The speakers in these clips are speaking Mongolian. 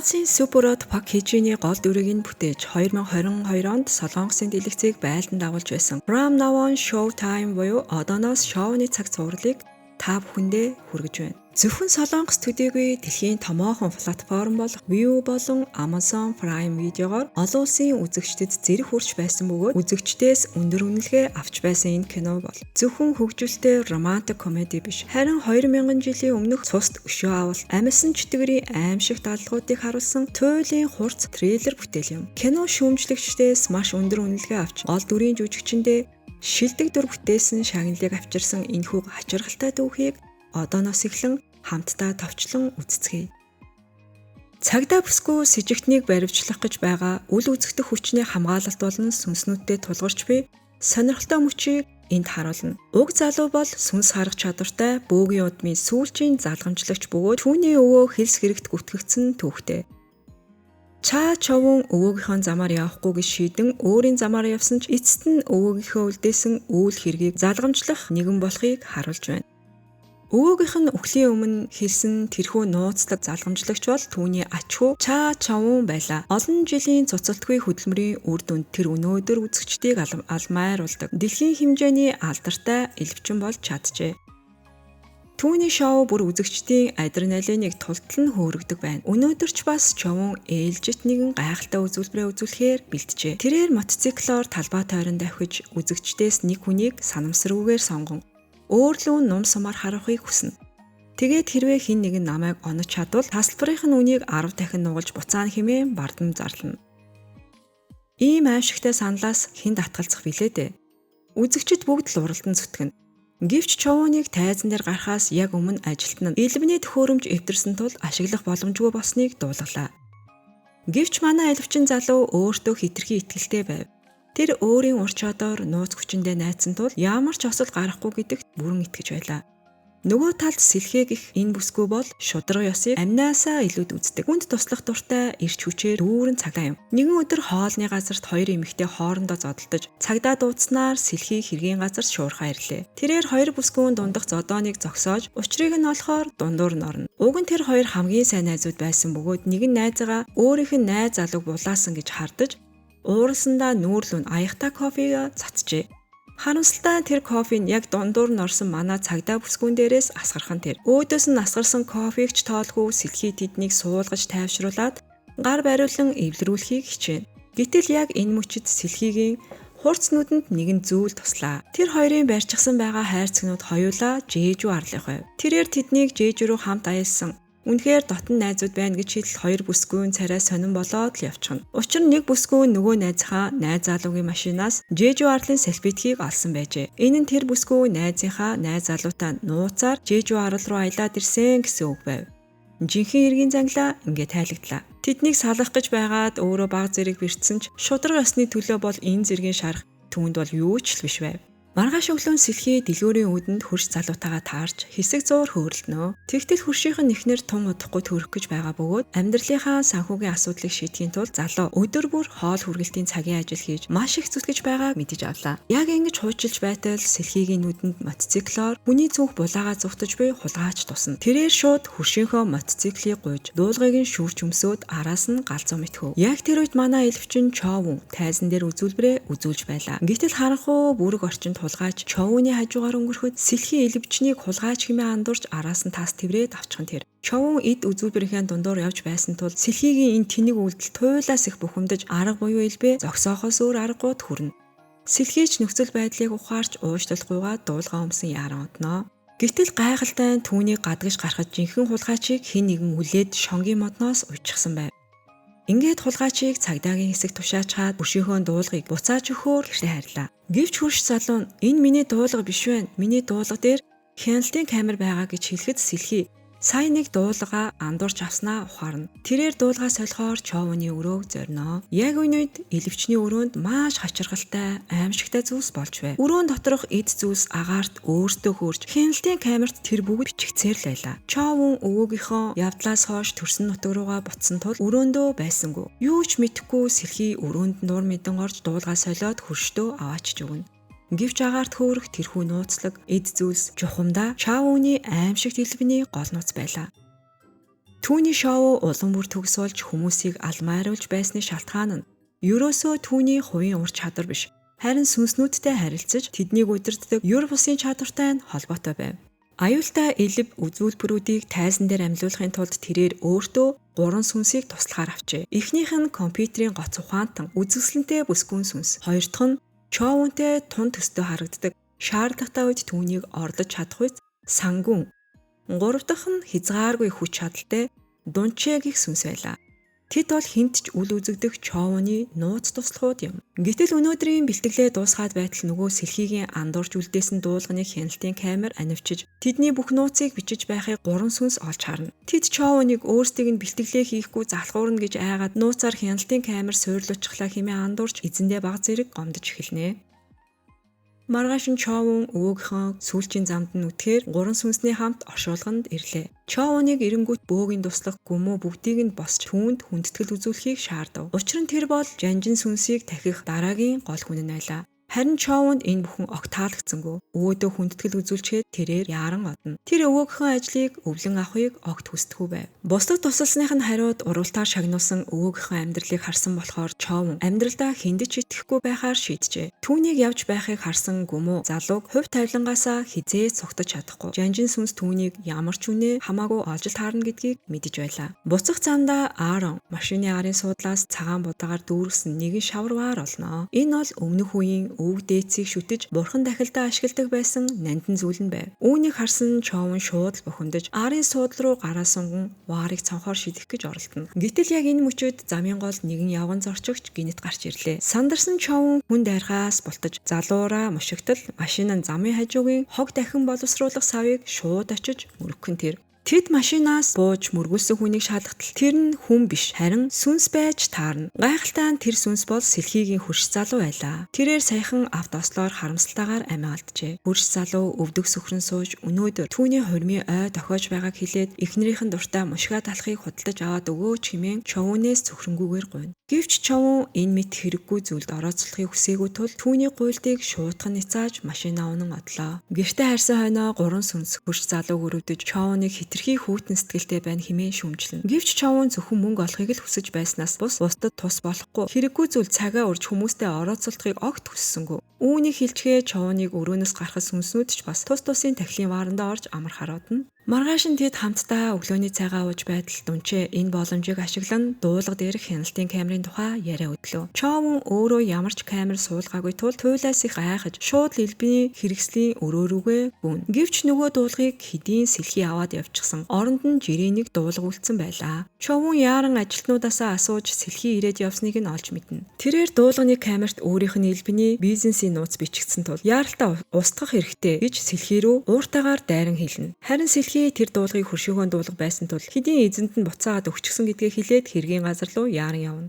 Азийн Суперод Пак Хижиний гол дүрийг нь бүтээж 2022 онд Солонгосын дэлгэцийг байлдан дагуулж байсан. From Now On Showtime буюу одооноос шоуны цаг цувралыг та бүхэндээ хүргэж байна. Зөвхөн Солонгос төдийгүй дэлхийн томоохон платформ болох Viu болон Amazon Prime Video-гоор олон улсын үзэгчдэд зэрэг хүрч байсан бөгөөд үзэгчдээс өндөр үнэлгээ авч байсан энэ кино бол зөвхөн хөгжилтэй романтик комеди биш. Харин 2000 жилийн өмнөх цуст өшөө авалт, амилсан чөтгөрийн аимшигт аллагуудыг харуулсан туйлын хурц трейлер бүтээл юм. Кино шүүмжлэгчдээс маш өндөр үнэлгээ авч гол дүрийн жүжигчэндээ шилдэг дүр бүтээсэн шагналыг авчирсан энэхүү хачирхалтай түүхийг одооноос эхлэн хамтдаа товчлон үздэцгээе. Цагдаа бүсгүй сэжигтнийг баривчлах гэж байгаа үл үзэгдэх хүчний хамгаалалт болон сүнснүүдтэй тулгарч буй сонирхолтой мөчийг энд харуулна. Уг залуу бол сүнс харах чадвартай бөөгийн удмын сүүлчийн залгамжлагч бөгөөд түүний өвөө хилс хэрэгт гүтгэгдсэн түүхтэй. Чаа Човун өвөөгийнхөө замаар явахгүй гэж шийдэн өөрийн замаар явсан ч эцэст нь өвөөгийнхөө үлдээсэн үйл хэргийг залгамжлах нэгэн болохыг харуулж байна. Өвөөгийнх нь үхлийн өмнө хэлсэн тэрхүү нууцлаг залгамжлагч бол түүний ач хүү Чаа Човун байлаа. Олон жилийн цуцалтгүй хөдөлмөрийн үр дүнд тэр өнөөдөр үзэгчдийг алмайруулдаг. Дэлхийн хэмжээний алдартай элвчин болж чаджээ. Түүний шоу бүр үзэгчдийн адреналиныг тултал нь хөөргөдөг байна. Өнөөдөр ч бас Човун ээлжит нэгэн гайхалтай үзүүлбэрээ үзүүлэхээр бэлджээ. Тэрээр мотоциклоор талбай тойрон давхиж үзэгчдээс нэг хүнийг санамсаргүйгээр сонгон өөрлөө нум сумаар харуулахыг хүснэ. Тэгээд хэрвээ хэн нэгэн намайг онож чадвал тасалбарын нь үнийг 10 дахин нугалж буцаана хэмээн бардам зарлана. Ийм аимшигтай саналаас хэн татгалзах билээ дээ. Үзэгчид бүгд л уралдан зүтгэнэ. Гэвч Човуныг тайзан дээр гарахаас яг өмнө ажилтан нь элбэний төхөөрөмж эвдэрсэн тул ашиглах боломжгүй болсныг дуулгалаа. Гэвч манай элвчин залуу өөртөө хэтэрхий итгэлтэй байв. Тэр өөрийн ур чадвар нууц хүчиндээ найдсан тул ямар ч осол гарахгүй гэдэгт бүрэн итгэж байлаа. Нөгөө талд сэлхээ гэх энэ бүсгүй бол шударга ёсыг амнаасаа илүүд үздэг. Хүнд туслах дуртай эрч хүчээр дүүрэн цагдаа юм. Нэгэн өдөр хоолны газарт хоёр эмэгтэй хоорондоо зодолдож цагдаа дуудсанаар сэлхий хэргийн газарт шуурхаа ирлээ. Тэрээр хоёр бүсгүйн дундах зодооныг зогсоож учрыг нь олохоор дундуур нь орно. Уг нь тэр хоёр хамгийн сайн найзууд байсан бөгөөд нэг нь найзгаа өөрийнх нь найз залууг булаасан гэж хардаж ууралсандаа нүүрлүн аяхта кофега цацжээ. Харамсалтай нь тэр кофе нь яг дундуур нь орсон манай цагдаа бүсгүүн дээрээс асгархан тэр. Өөдөөс нь асгарсан кофег ч тоолгүй сэлхий тэднийг суулгаж тайвшруулад гар бариулан эвлэрүүлэхийг хичээнэ. Гэтэл яг энэ мөчид сэлхийгийн хурц нүдэнд нэгэн зүйл туслаа. Тэр хоёрын барьчихсан байгаа хайрцагнууд хоёулаа Жэжүү арлынх байв. Тэрээр тэднийг Жэжүү рүү хамт аялсан. Үнэхээр дотн найзууд байна гэж хэлэл хоёр бүсгүйн царай сонин болоод л явчихна. Учир нь нэг бүсгүй нөгөө найзынхаа найз залуугийн машинаас Жэжүү арлын салфиткийг олсон байжээ. Энэ нь тэр бүсгүй найзынхаа найз залуутай нууцаар Жэжүү арал руу аялаад ирсэн гэсэн үг байв. Жинхэнэ эргийн занглаа ингээд тайлагдлаа. Тэднийг салгах гэж байгаад өөрөө баг зэрэг бэртсэн ч шударга ёсны төлөө бол энэ зэргийн шарах түүнд бол юу ч л биш байв. Маргааш өглөө сэлхий дэлгүүрийн үүдэнд хөрш залуутайгаа таарч хэсэг зуур хөөрөлднө. Тэгтэл хөршийнх нь эхнэр тун удахгүй төрөх гэж байгаа бөгөөд амьдралынхаа санхүүгийн асуудлыг шийдэхийн тулд залуу өдөр бүр хоол хүргэлтийн цагийн ажил хийж маш их зүтгэж байгааг мэдэж авлаа. Яг ингэж хуучилж байтал сэлхийгийн нүдэнд мотоциклоор хүний цүнх булаагаа зүхтэж буй хулгайч тусна. Тэрээр шууд хөршийнхөө мотоциклийг гуйж дуулгыг нь шүүрч өмсөөд араас нь галзуу мэдхөв. Яг тэр үед манай элвчин Човун тайзан дээр үзүүлбэрээ үзүүлж байлаа. Гэтэл харанхуй бүрэг орчинд хулгайч Човуны хажуугаар өнгөрөхөд сэлхий элвчнийг хулгайч хэмээн андуурч араас нь тас тэврээд авчихсан тэр. Човун эд үзүүлбэрийнхээ дундуур явж байсан тул сэлхийгийн энэ тэнэг үйлдэл туйлаас их бухимдаж арга буюу элбэ зогсоохоос өөр аргагүй хүрнэ. Сэлхийч нөхцөл байдлыг ухаарч уушлахгүйгаа дуулгаа өмсөн яаран одноо. Гэтэл гайхалтай нь түүнийг гадагш гарахад жинхэнэ хулгайчийг хэн нэгэн хүлээд шонгийн модноос уйдчихсан байв. Ингээд хулгайчийг цагдаагийн хэсэг тушаачхаад хөршийнхөө дуулгыг буцааж өгөхөөр гэртээ харьлаа. Гэвч хөрш залуу нь энэ миний дуулга биш вэ? Миний дуулга дээр хяналтын камер байгаа гэж хэлэхэд сэлхий сая нэг дуулгаа андуурч авснаа ухаарна. Тэрээр дуулгаа солихоор Човуны өрөөг зорино. Яг энэ үед элвчний өрөөнд маш хачиргалтай, аимшигтай зүйлс болж байв. Өрөөн доторх эд зүйлс агаарт өөртөө хөөрч хяналтын камерт тэр бүгд бичигдсээр л байлаа. Човун өвөөгийнхөө явдлаас хойш төрсөн нутаг руугаа буцсан тул өрөөндөө байсангүй. Юу ч мэдэхгүй сэлхий өрөөнд нуур мэдэн орж дуулгаа солиод хөрштөө аваачиж өгнө. Гэвч агаарт хөөрөх тэрхүү нууцлаг эд зүйлс чухамдаа Чаавууны аимшигт элбэний гол нууц байлаа. Түүний шоу улам бүр төгс болж хүмүүсийг алмааруулж байсны шалтгаан нь ерөөсөө түүний хувийн ур чадвар биш, харин сүнснүүдтэй харилцаж тэднийг удирддаг ер бусын чадвартай нь холбоотой байв. Аюултай элэв үзүүлбэрүүдийг тайзан дээр амьлуулахын тулд тэрээр өөртөө 3 сүнсийг туслахаар авчээ. Эхнийх нь компьютерийн гоц ухаантан үзэсгэлэнтэй бүсгүйн сүнс. Хоёр дахь нь Чоунтэй тун төстэй харагддаг шаардлагатай үед түүнийг орлож чадах үз сангүн. Гурав дахь нь хязгааргүй хүч чадалтай Дунчэ гэх сүнс байлаа. Тэд бол хүнд ч үл үзэгдэх Чоуны нууц туслахууд юм. Гэтэл өнөөдрийн бэлтгэлээ дуусгаад байтал нөгөө сэлхийгийн андуурч үлдээсэн дуулганы хяналтын камер анивчиж тэдний бүх нууцыг бичиж байхыг 3 сүнс олж харна. Тэд Чоуныг өөрсдийг нь бэлтгэлээ хийхгүй залхуурна гэж айгаад нууцаар хяналтын камер суйрлуулчихлаа хэмээн андуурч эзэндээ баг зэрэг гомдож эхэлнэ. Маргааш нь Чоун өвөөгийнхөө сүүлчийн замд нь үтгэхээр 3 сүнсний хамт оршуулганд ирлээ. Чоуныг эренгүүт бөөгийн туслах гүмүү бүгдийг нь босч түүнд хүндэтгэл үзүүлэхийг шаардав. Учир нь тэр бол жанжин сүнсийг тахих дараагийн гол хүн нь байлаа. Харин Чоунд энэ бүхэн огт таалагдсангүй. Өвөөдөө хүндэтгэл үзүүлчихэд тэрээр яаран одно. Тэр өвөөгийнхөө ажлыг өвлөн авахыг огт хүсдэггүй байв. Бусдад тусалсных нь хариуд уралдаар шагнуулсан өвөөгийнхөө амьдралыг харсан болохоор Чоун амьдралдаа хүнд ч итгэхгүй байхаар шийджээ. Түүнийг явж байхыг харсан гүмүү залууг хувь тавилангаасаа хизээ цугтаж чадахгүй. Жанжин сүнс түүнийг ямар ч үнэ хамаагүй олж л таарна гэдгийг мэдэж байлаа. Буцах замдаа Аарон машины арын суудлаас цагаан будаагаар дүүргэсэн нэгэн шавар ваар олно. Энэ бол өмнөх үеийн өвөг дээдсийг шүтэж бурхан дахилдаа ашигладаг байсан нандин зүйл нь байв. Үүнийг харсан Чоун шууд л бухимдаж арын суудал руу гараа сунган ваарыг цонхоор шидэх гэж оролдоно. Гэтэл яг энэ мөчөд замын гол нэгэн явган зорчигч гинэт гарч ирлээ. Сандарсан Чоун хүн дайрхаас бултаж залуураа мушигтал машин нь замын хажуугийн хог дахин боловсруулах савыг шууд очиж мөргөх нь тэр. Тэд машинаас бууж мөргүүлсэн хүнийг шалгатал тэр нь хүн биш харин сүнс байж таарна. Гайхалтай нь тэр сүнс бол сэлхийгийн хөрш залуу байлаа. Тэрээр саяхан автоослоор харамсалтайгаар амиа алджээ. Хөрш залуу өвдөг сөхрөн сууж өнөөдөр түүний хурмын ой дохиож байгааг хэлээд эхнэрийнх нь дуртай мушгаа талахыг худалдаж аваад өгөөч хэмээн Чоунээс цөхрөнгүүгээр гуйна. Гэвч Чоун энэ мэт хэрэггүй зүйлд орооцолохыг хүсээгүй тул түүний гуйлтыг шуутхан ницааж машинаа унан одлоо. Гэртээ харсан хойноо 3 сүнс хөрш залууг өрөвдөж Чоуныг хэтэрхий хүйтэн сэтгэлтэй байна хэмээн шүүмжлэнэ. Гэвч Чоун зөвхөн мөнгө олохыг л хүсэж байснаас бус бусдад тус болохгүй хэрэггүй зүйл цагаа урьж хүмүүстэй орооцолдохыг огт хүссэнгүй. Үүнийг хэлжгээ Чоуныг өрөөнөөс гаргах сүнснүүд ч бас тус тусын тахилын ваарандаа орж амар харуудна. Маргааш нь тэд хамтдаа өглөөний цайгаа ууж байтал Дунчээ энэ боломжийг ашиглан дуулга дээрх хяналтын камерын тухай яриа хөдлөө. Чоун өөрөө ямар ч камер суулгаагүй тул туйлаас их айхаж шууд элбэний хэрэгслийн өрөө рүүгээ гүн. Гэвч нөгөө дуулгыг хэдийн сэлхий аваад явчихсан. Оронд нь жирээнийг дуулга үлдсэн байлаа. Чоун яаран ажилтнуудаасаа асууж сэлхий ирээд явсныг нь олж мэднэ. Тэрээр дуулганы камерт өөрийнх нь элбэний бизнесийн нууц бичигдсэн тул яаралтай устгах хэрэгтэй гэж сэлхий рүү ууртайгаар дайран хэлнэ. Харин сэлхий тэр дуулгыг хөршөөгөө дуулга байсан тул хэдийн эзэнд нь буцаагаад өгчихсөн гэдгээ хэлээд хэргийн газар руу яаран явна.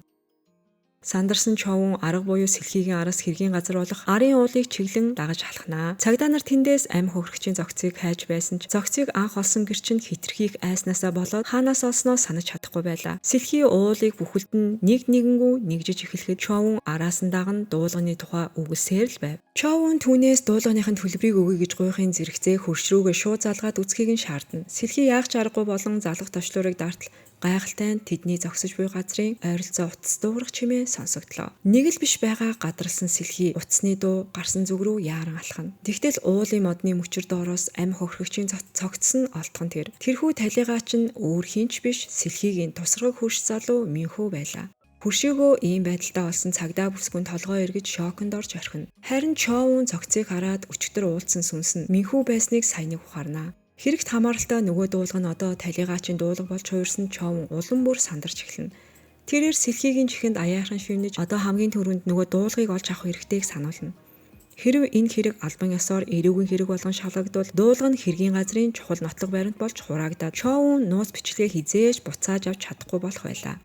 Сандарсан Чоун арга буюу сэлхийгийн араас хэргийн газар болох арын уулыг чиглэн дагаж алхнаа. Цагдаа нар тэндээс ам хөхрөгчийн зогцыг хайж байсан ч зогцыг анх олсон гэрчин хитрхийх айснаасаа болоод хаанаас олсноо санаж чадахгүй байлаа. Сэлхий уулыг бүхэлд нь нэг нэгэнгүү нэгжиж эхлэхэд Чоун араас нь даган дуулганы тухай үгэлсээр л байв. Чоун түүнээс дуулганыхын төлбөрийг өгье гэж гуйхын зэрэгцээ хөрш рүүгээ шууд залгаад үзхийг нь шаардна. Сэлхий яах ч аргагүй болон залах товчлуурыг дартал гайхалтай нь тэдний зогсож буй газрын ойролцоо утас дуугарах чимээ сонсогдлоо. Нэг л биш байгаа гадарлсан сэлхий утасны дуу гарсан зүг рүү яаран алхана. Тэгтэл уулын модны мөчөр доороос ам хохирогчийн цогцсон олдхон тэр. Тэрхүү талигаа чинь өөр хинч биш сэлхийгийн тусраг хөрш залуу Минхүү байлаа. Хөршөөгөө ийм байдалтай олсон цагдаа бүсгүн толгой эргэж шоконд орж орхино. Харин Чоун цогцыг хараад өчигдөр уулзсан сүнс нь Минхүү байсныг саяныг ухаарна. Хэрэгт хамааралтай нөгөө дуулга нь одоо талигаачийн дуулга болж хувирсан Чоун улам бүр сандарч эхэлнэ. Тэрээр сэлхийгийн чихэнд аяархан шивнэж одоо хамгийн түрүүнд нөгөө дуулгыг олж авах хэрэгтэйг сануулна. Хэрв энэ хэрэг албан ёсоор эрүүгийн хэрэг болгон шалгагдвал дуулга нь хэргийн газрын чухал нотлох баримт болж хураагдаад Чоун нууц бичлэгээ хизээж буцааж авч чадахгүй болох байлаа.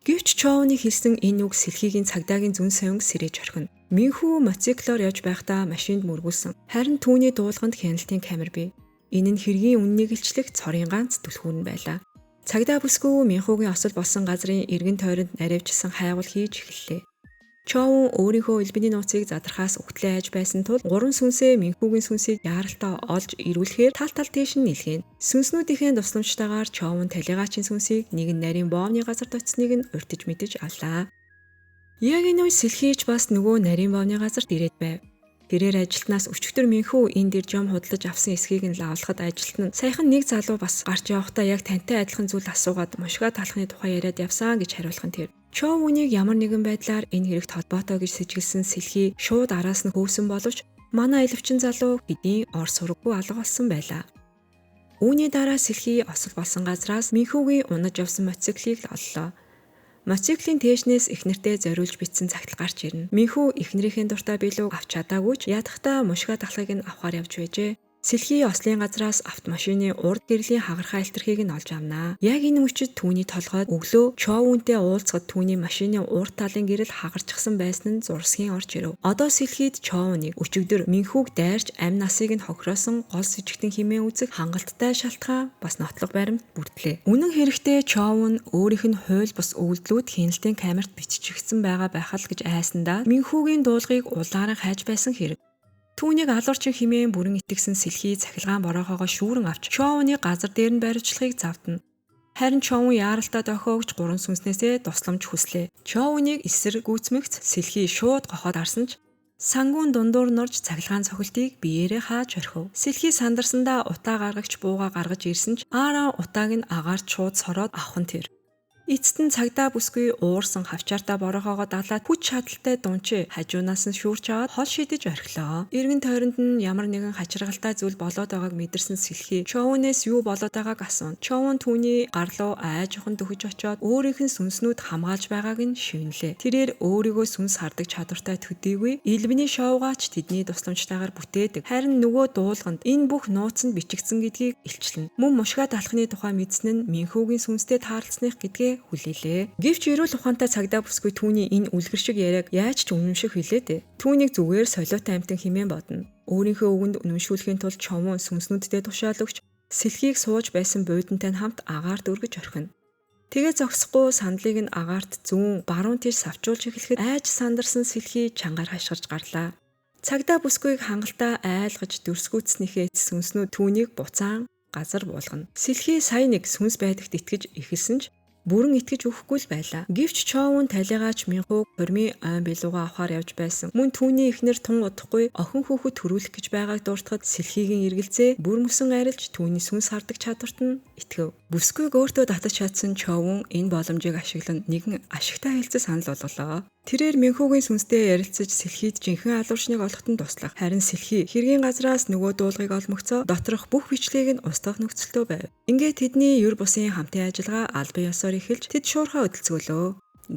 Гэвч Чоуны хэлсэн энэ үг сэлхийгийн цагдаагийн зүүн совинг сэрээж орхино. Минхүү мотоциклоор явж байхдаа машинд мөргүүлсэн. Харин түүний дуулганд хяналтын камер бий. Энэ нь хэргийн үннийг илчлэх цорын ганц түлхүүр нь байлаа. Цагдаа бүсгүй Минхүүгийн осол болсон газрын эргэн тойронд наривчсан хайгуул хийж эхэллээ. Чоун өөрийнхөө элбэний нууцыг задрахаас үхтлээ айж байсан тул гурван сүнсээ Минхүүгийн сүнсийг яаралтай олж ирүүлэхээр тал тал тийш нь нэлгээн. Сүнснүүдийнхээ тусламжтайгаар Чоун талигаачийн сүнсийг нэг нь нарийн боовны газарт очсныг нь урьдаж мэдэж авлаа. Яг энэ үе Сэлхийч бас нөгөө нарийн боовны газарт ирээд байв. Тэрээр ажилтнаас өчигдөр Минхүү энд ирж юм худалдаж авсан эсхийг нь лавлахад ажилтан нь саяхан нэг залуу бас гарч явахдаа яг тантай адилхан зүйл асуугаад мушгаа талхны тухай яриад явсан гэж хариулах нь тэр. Чоо үүнийг ямар нэгэн байдлаар энэ хэрэгт холбоотой гэж сэжиглэсэн Сэлхий шууд араас нь хөөсөн боловч манай элвчин залуу хэдийн ор сураггүй алга болсон байлаа. Үүний дараа Сэлхий осол болсон газраас Минхүүгийн унаж явсан мотоциклийг л оллоо. Мотоциклийн тээшнээс эхнэртээ зориулж бичсэн цагтл гарч ирнэ. Минхүү эхнэрийнхээ дуртай билүү авч чадаагүй ч ядахтаа мушгаа талхыг нь авахар явж байжээ. Сэлхий ослын газраас автомашины урд гэрлийн хагархай элтерхийг нь олж авнаа. Яг энэ мөчид түүний толгойд өглөө Чоунтэй уулзахад түүний машины урд талын гэрэл хагарчихсан байсан нь зурсгийн орж ирэв. Одоо Сэлхийд Чоуныг өчигдөр Минхүүг дайрч амь насыг нь хохироосон гол сэжигтэн хэмээн үзэх хангалттай шалтгаан бас нотлох баримт бүрдлээ. Үнэн хэрэгтээ Чоун өөрийнх нь хууль бус үйлдэлүүд хяналтын камерт биччихсэн байгаа байхал гэж айсандаа Минхүүгийн дуулгыг улааран хайж байсан хэрэг. Түүнийг алуурчин хэмээн бүрэн итгэсэн Сэлхий цахилгаан борохоогоо шүүрэн авч Чоуны газар дээр нь баривчлахыг завдана. Харин Чоун яаралтай дохиогч гурван сүнснээсээ тусламж хүслээ. Чоуныг эсэргүүцмэгц Сэлхий шууд гохоод харсан ч сангуун дундуур нурж цахилгаан цохилтыг биеэрээ хааж орхив. Сэлхий сандарсандаа утаа гаргагч бууга гаргаж ирсэн ч Аарон утааг нь агаарт шууд сороод авах нь тэр. Эцэст нь цагдаа бүсгүй уурсан хавчаартаа борохоогоо далаад хүч чадалтай дунчи хажуунаас нь шүүрч аваад хол шидэж орхилоо. Эргэн тойронд нь ямар нэгэн хачиргалтай зүйл болоод байгааг мэдэрсэн Сэлхий Чоунээс юу болоод байгааг асууна. Чоун түүний гар руу айжхан дөхөж очиод өөрийнх нь сүнснүүд хамгаалж байгааг нь шивнэлээ. Тэрээр өөрийгөө сүнс хардаг чадвартай төдийгүй элбэний шоугаач тэдний тусламжтайгаар бүтээдэг. Харин нөгөө дуулганд энэ бүх нууц нь бичигдсэн гэдгийг илчлэнэ. Мөн мушгаа талхны тухай мэдсэн нь Минхүүгийн сүнстэй таарлцсных гэдгээ хүлээлээ. Гэвч эрүүл ухаантай цагдаа бүсгүй түүний энэ үлгэр шиг яриаг яаж ч үнэмших хүлээ дээ. Түүнийг зүгээр солиотой амьтан хэмээн бодно. Өөрийнхөө үгэнд үнэмшүүлэхийн тулд Човун сүнснүүдтэй тушаал өгч Сэлхийг сууж байсан буудантай хамт агаарт өргөж орхино. Тэгээ зогсохгүй сандлыг нь агаарт зүүн баруун тийш савчуулж эхлэхэд айж сандарсан Сэлхий чангаар хашгирч гарлаа. Цагдаа бүсгүйг хангалттай айлгаж дүрсгүүцснийхээ эцэс сүнснүүд түүнийг буцаан газар буулгана. Сэлхий сая нэг сүнс байдагт итгэж эхэлсэн ч бүрэн итгэж өгөхгүй л байлаа. Гэвч Чоун талигаач Минхүүг хурмын ойн билуугаа авахар явж байсан. Мөн түүний эхнэр тун удахгүй охин хүүхэд төрүүлэх гэж байгааг дуртахад Сэлхийгийн эргэлзээ бүр мөсөн арилж түүний сүнс хардаг чадварт нь итгэв. Бүсгүйг өөртөө татаж чадсан Чоун энэ боломжийг ашиглан нэгэн ашигтай хэлцээ санал болголоо. Тэрээр Минхүүгийн сүнстэй ярилцаж Сэлхийд жинхэнэ алуурчныг олоход нь туслах. Харин Сэлхий хэргийн газраас нөгөө дуулгыг олмогцоо доторх бүх бичлэгийг нь устгах нөхцөлтөө байв. Ингээд тэдний ер бусын хамтын ажиллагаа албан ёсоор эхэлж тэд шуурхай хөдөлцгөөлөө.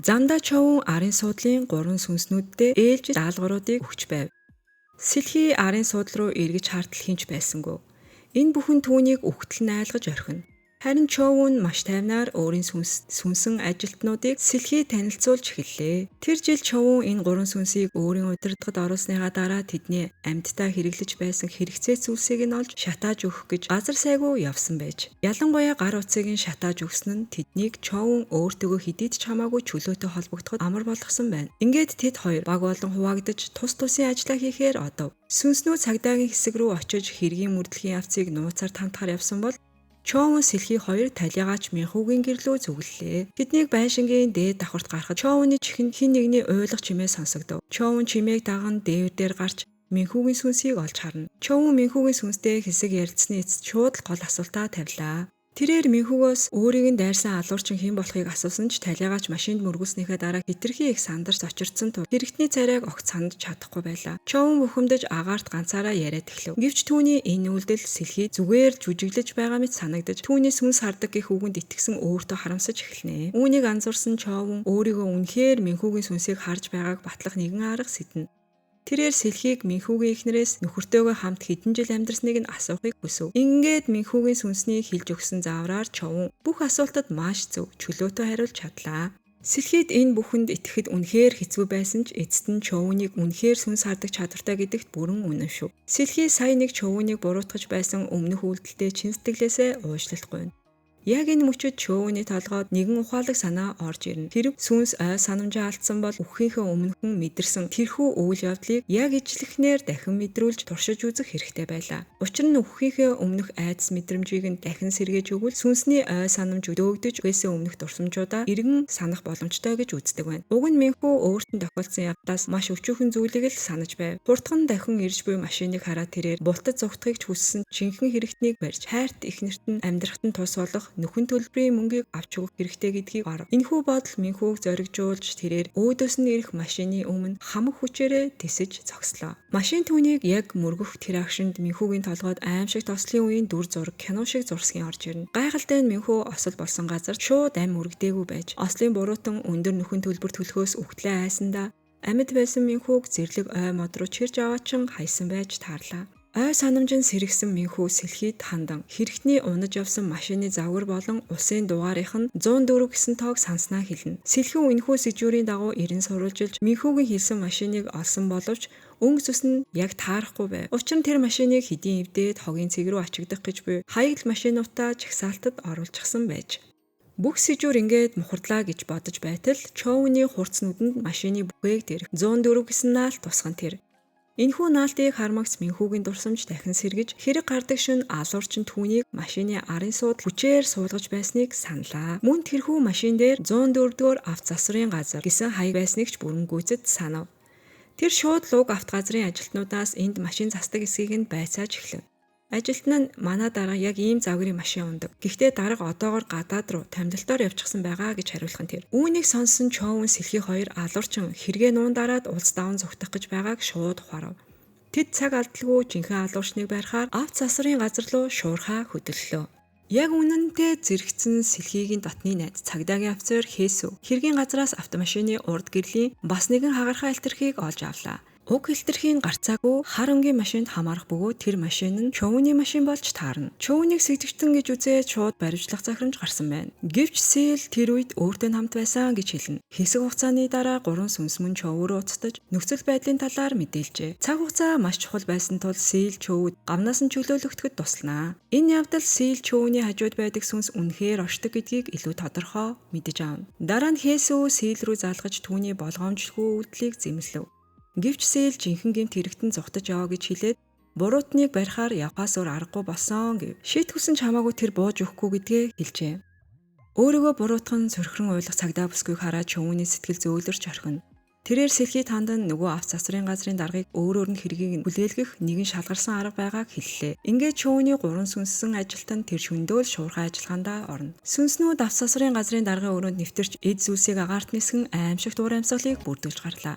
Замдаа Чоун арын суудлын гурван сүнснүүддээ ээлж даалгавруудыг өгч байв. Сэлхий арын суудал руу эргэж хартал хинч байсангүй. Энэ бүхэн түүнийг үхтэл нь айлгаж орхино. Харин Чоун маш тайвнаар өөрийн сүнсэн ажилтнуудыг Сэлхий танилцуулж эхэллээ. Тэр жил Чоун энэ гурван сүнсийг өөрийн удирдлагад оруулсныхаа дараа тэдний амьдтай хэрэглэж байсан хэрэгцээ зүйлсийг нь олж шатааж өгөх гэж газар сайгүй явсан байж. Ялангуяа гар утсыг нь шатааж өгсөн нь тэднийг Чоун өөртөөгөө хэдийд ч хамаагүй чөлөөтэй холбогдоход амар болгосон байна. Ингээд тэд хоёр баг болон хуваагдаж тус тусын ажлаа хийхээр одов. Сүнснүүд цагдаагийн хэсэг рүү очиж хэргийн мөрдлөгийн явцыг нууцаар тантахаар явсан бол Чоун Сэлхий хоёр талигаач Минхүүгийн гэрлөө зүглэлээ. Тэднийг байшингийн дээд давхарт гарахад Чоуны чихэнд хэн нэгний уйлах чимээ сонсогдов. Чоун чимээг даган дээвэр дээр гарч Минхүүгийн сүнсийг олж харна. Чоун Минхүүгийн сүнстэй хэсэг ярилцсны эцэст шууд л гол асуултаа тавилаа. Тэрээр Минхүүгөөс өөрийг нь дайрсан алуурчин хэн болохыг асуусан ч талигаач машинд мөргүүлснийхээ дараа хэтэрхий их сандарч очирдсан тул хэрэгтний царайг огт санаж чадахгүй байлаа. Чоун бухимдаж агаарт ганцаараа яриад эхлэв. Гэвч түүний энэ үйлдэл Сэлхий зүгээр жүжиглэж байгаа мэт санагдаж түүний сүнс хардаг гэх үгэнд итгэсэн өөртөө харамсаж эхэлнэ. Үүнийг анзаарсан Чоун өөрийгөө үнэхээр Минхүүгийн сүнсийг харж байгааг батлах нэгэн арга сэднэ. Тэрээр Сэлхийг Минхүүгийн эхнэрээс нөхөртөөгөө хамт хэдэн жил амьдарсныг нь асуухыг хүсэв. Ингээд Минхүүгийн сүнсний хэлж өгсөн заавраар Чоун бүх асуултад маш зөв чөлөөтэй хариулж чадлаа. Сэлхийд энэ бүхэнд итгэхэд үнэхээр хэцүү байсан ч эцэст нь Чоуныг үнэхээр сүнс хардаг чадвартай гэдэгт бүрэн үнэн шүү. Сэлхий сая нэг Чоуныг буруутгаж байсан өмнөх үйлдэлтэй чин сэтгэлээсээ уучлалт гуйна. Яг энэ мөчөд Чөөний толгойд нэгэн ухаалаг санаа орж ирнэ. Хэрв сүнс ой санамжаа алдсан бол үхэхийнхээ өмнөхөн мэдэрсэн тэрхүү үйл явдлыг яг ижлэхнээр дахин мэдрүүлж туршиж үзэх хэрэгтэй байлаа. Учир нь үхэхийнхээ өмнөх айдас мэдрэмжийг нь дахин сэргээж өгвөл сүнсний ой санамж өдөөгдөж үхээсээ өмнөх дурсамжуудаа эргэн санах боломжтой гэж үздэг байна. Уг нь Минхүү өөрт нь тохиолдсон явдлаас маш өчүүхэн зүйлийг л санаж байв. Хурдхан дахин ирж буй машиныг хараад тэрээр бултаж зугтахыг ч хүссэн жинхэнэ хэрэгтнийг барьж хайрт эхнэрт нь амьдрахад нь тус болох нөхөн төлбөрийн мөнгийг авч өгөх хэрэгтэй гэдгийг арав. Энэхүү бодол Минхүүг зоригжуулж тэрээр өөдөөс нь ирэх машины өмнө хамаг хүчээрээ тэсэж зогслоо. Машин түүнийг яг мөргөх тэр агшинд Минхүүгийн толгойд аимшиг тослын үеийн дүр зураг кино шиг зурсгийн орж ирнэ. Гайхалтай нь Минхүү осол болсон газар шууд ам үргдээгүй байж ослын буруутан өндөр нөхөн төлбөр төлөхөөс үхтлээ айсандаа амьд байсан Минхүүг зэрлэг ой мод руу чирж аваачин хайсан байж таарлаа. Ой санамж нь сэргсэн Минхүү сэлхийд хандан хэрэгтний унаж явсан машины загвар болон усын дугаарынх нь 104 гэсэн тоог санснаа хэлнэ. Сэлхүү энэхүү сэжүүрийн дагуу эрен сурвалжилж Минхүүгийн хэлсэн машиныг олсон боловч өнгө зүс нь яг таарахгүй байв. Учир нь тэр машиныг хэдийн эвдээд хогийн цэг рүү ачигдах гэж буй хаягдл машинуудаа жагсаалтад оруулчихсан байж. Бүх сэжүүр ингээд мухардлаа гэж бодож байтал Чоуны хурц нүдэнд машины бүхээг дээрх 104 гэсэн наалт тусган тэр. Энэхүү наалтыг хармагц Минхүүгийн дурсамж дахин сэргэж хэрэг гардаг шөнө алуурчин түүнийг машины арын суудал хүчээр суулгаж байсныг саналаа. Мөн тэрхүү машин дээр 104 дугаар авто засварын газар гэсэн хаяг байсныг ч бүрэн гүйцэд санав. Тэр шууд луг авто газрын ажилтнуудаас энд машин засдаг эсэхийг нь байцааж эхлэв. Ажилтан нь манай дарга яг ийм загварын машин унадаг. Гэхдээ дарга одоогор гадаад руу томилолтоор явчихсан байгаа гэж хариулах нь тэр. Үүнийг сонссон Чоун сэлхий хоёр алуурчин хэрэгээ нуун дараад улс даван зугтах гэж байгааг шууд ухаарав. Тэд цаг алдалгүй жинхэнэ алуурчныг барихаар авто засварын газар руу шуурхаа хөдөллөө. Яг үнэнтэй зэрэгцэн сэлхийгийн дотны найз цагдаагийн офицер Хэсүү хэргийн газраас автомашины урд гэрлийн бас нэгэн хагархай илтерхийг олж авлаа. Уг хэлтэрхийн гарцаагүй хар өнгийн машинд хамаарах бөгөөд тэр машин нь Чоуны машин болж таарна. Чоуныг сэтгэжтэн гэж үзээд шууд баривчлах захирамж гарсан байна. Гэвч Сэл тэр үед өөртөө хамт байсан гэж хэлнэ. Хэсэг хугацааны дараа гурван сүнс мөн Чоу руу уцтаж нөхцөл байдлын талаар мэдээлжээ. Цаг хугацаа маш чухал байсан тул Сэл Чоуд гавнаас нь чөлөөлөгдөхөд туслана. Энэ явдал Сэл Чоуны хажууд байдаг сүнс үнэхээр оршдог гэдгийг илүү тодорхой мэдэж авна. Дараа нь Хэсүү Сэл рүү залгаж түүний болгоомжлгүй үйлдэлийг зэмлэв. Гэвч Сэл жинхэнэ гэмт хэрэгтэн зугтаж яваа гэж хэлээд буруутныг барихаар явхаас өөр аргагүй болсон гэв. Шийтгүүлсэн ч хамаагүй тэр бууж өгөхгүй гэдгээ хэлжээ. Өөрийгөө буруутхан сөрхрөн уйлах цагдаа бүсгүйг хараад Чоуны сэтгэл зөөлрч орхино. Тэрээр сэлхий тандан нөгөө авто засварын газрын даргаыг өөрөөр нь хэргийг нь хүлээлгэх нэгэн шалгарсан арга байгааг хэллээ. Ингээд Чоуны гурван сүнссэн ажилтан тэр шөнөдөө л шуурхай ажиллагаандаа орно. Сүнснүүд авто засварын газрын даргын өрөөнд нэвтэрч эд зүйлсийг агаарт нисгэн аимшигт уур амьсгалыг бүрдүүлж гарлаа.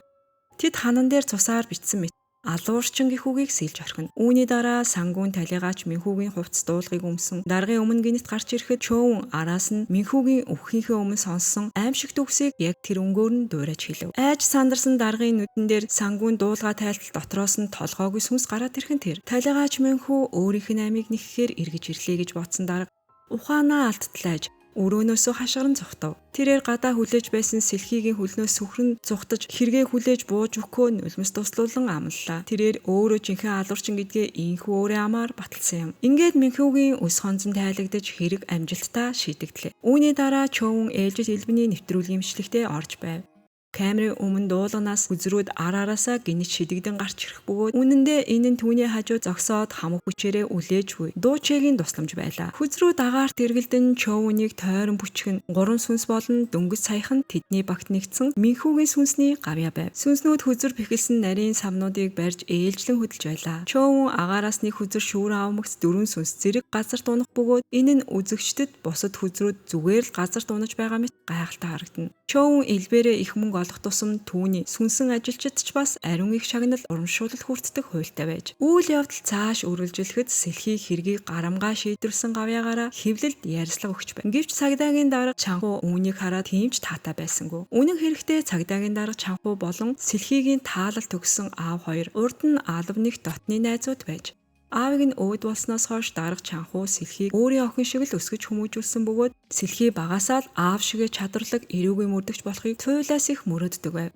Тэд ханан дээр цусаар бичсэн мэт алуурчин гэх үгийг сэлж орхино. Үүний дараа сангуун талигаач Минхүүгийн хувцас дуулгыг өмсөн даргын өмнө гинэт гарч ирэхэд Чоун араас нь Минхүүгийн үхэхийнхээ өмнө сонссон аимшигт үгсийг яг тэр өнгөөр нь дуурайж хэлв. Айж сандарсан даргын нүдэн дээр сангуун дуулгаа тайлтал дотроос нь толгойгүй сүнс гараад ирэх нь тэр. Талигаач Минхүү өөрийнх нь амийг нэхэхээр эргэж ирлээ гэж бодсон дарга ухаанаа алдтлааж өрөөнөөсөө хашгиран цухтав. Тэрээр гадаа хүлээж байсан сэлхийгийн хөлнөөс сүхрэн цухтаж хэрэгээ хүлээж бууж өгөхөө нулимс туслуулан амлалаа. Тэрээр өөрөө жинхэнэ алуурчин гэдгээ инхүү өөрийн амаар баталсан юм. Ингээд Минхүүгийн өс хонзон тайлагдаж хэрэг амжилттай шийдэгдлээ. Үүний дараа Чоун ээлжит элбэний нэвтрүүлгийн бичлэгтээ орж байв. Камерын өмнө дуулганаас хүзрүүд ар араасаа гинэт шидэгдэн гарч ирэх бөгөөд үнэндээ энэ нь түүний хажуу зогсоод хамаг хүчээрээ үлээж буй дуучээгийн тусламж байлаа. Хүзрүүд агаарт эргэлдэн Чоунийг тойрон бүчгэн гурван сүнс болон дөнгөж саяхан тэдний багт нэгдсэн Минхүүгийн сүнсний гавьяа байв. Сүнснүүд хүзэр бэхэлсэн нарийн самнуудыг барьж ээлжлэн хөдөлж байлаа. Чоун агаараас нэг хүзэр шүүрэн авмагц дөрвөн сүнс зэрэг газарт унах бөгөөд энэ нь үзэгчдэд бусад хүзрүүд зүгээр л газарт унаж байгаа мэт гайхалтай харагдана. Чоун элбэрээ их мөнгө олох тусам түүний сүнсэн ажилчид ч бас ариун их шагнал урамшуулал хүртдэг хуйлтай байж. Үйл явдал цааш үргэлжлэхэд сэлхий хэргийг гарамгаа шийдвэрсэн гавьяагаараа хэвлэлд ярьцлага өгч байна. Гэвч цагдаагийн дарга Чанхуу үүнийг хараад тийм ч таатай байсангүй. Үнэн хэрэгтээ цагдаагийн дарга Чанхуу болон сэлхийгийн таалал төгссөн аав хоёр урд нь алав нэг дотны найзууд байж. Аавыг нь өөд болсноос хойш дарга Чанхуу сэлхийг өөрийн охин шиг л өсгөж хүмүүжүүлсэн бөгөөд сэлхий багасаа л аав шигээ чадварлаг эрүүгийн мөрдөгч болохыг туйлаас их мөрөөддөг байв.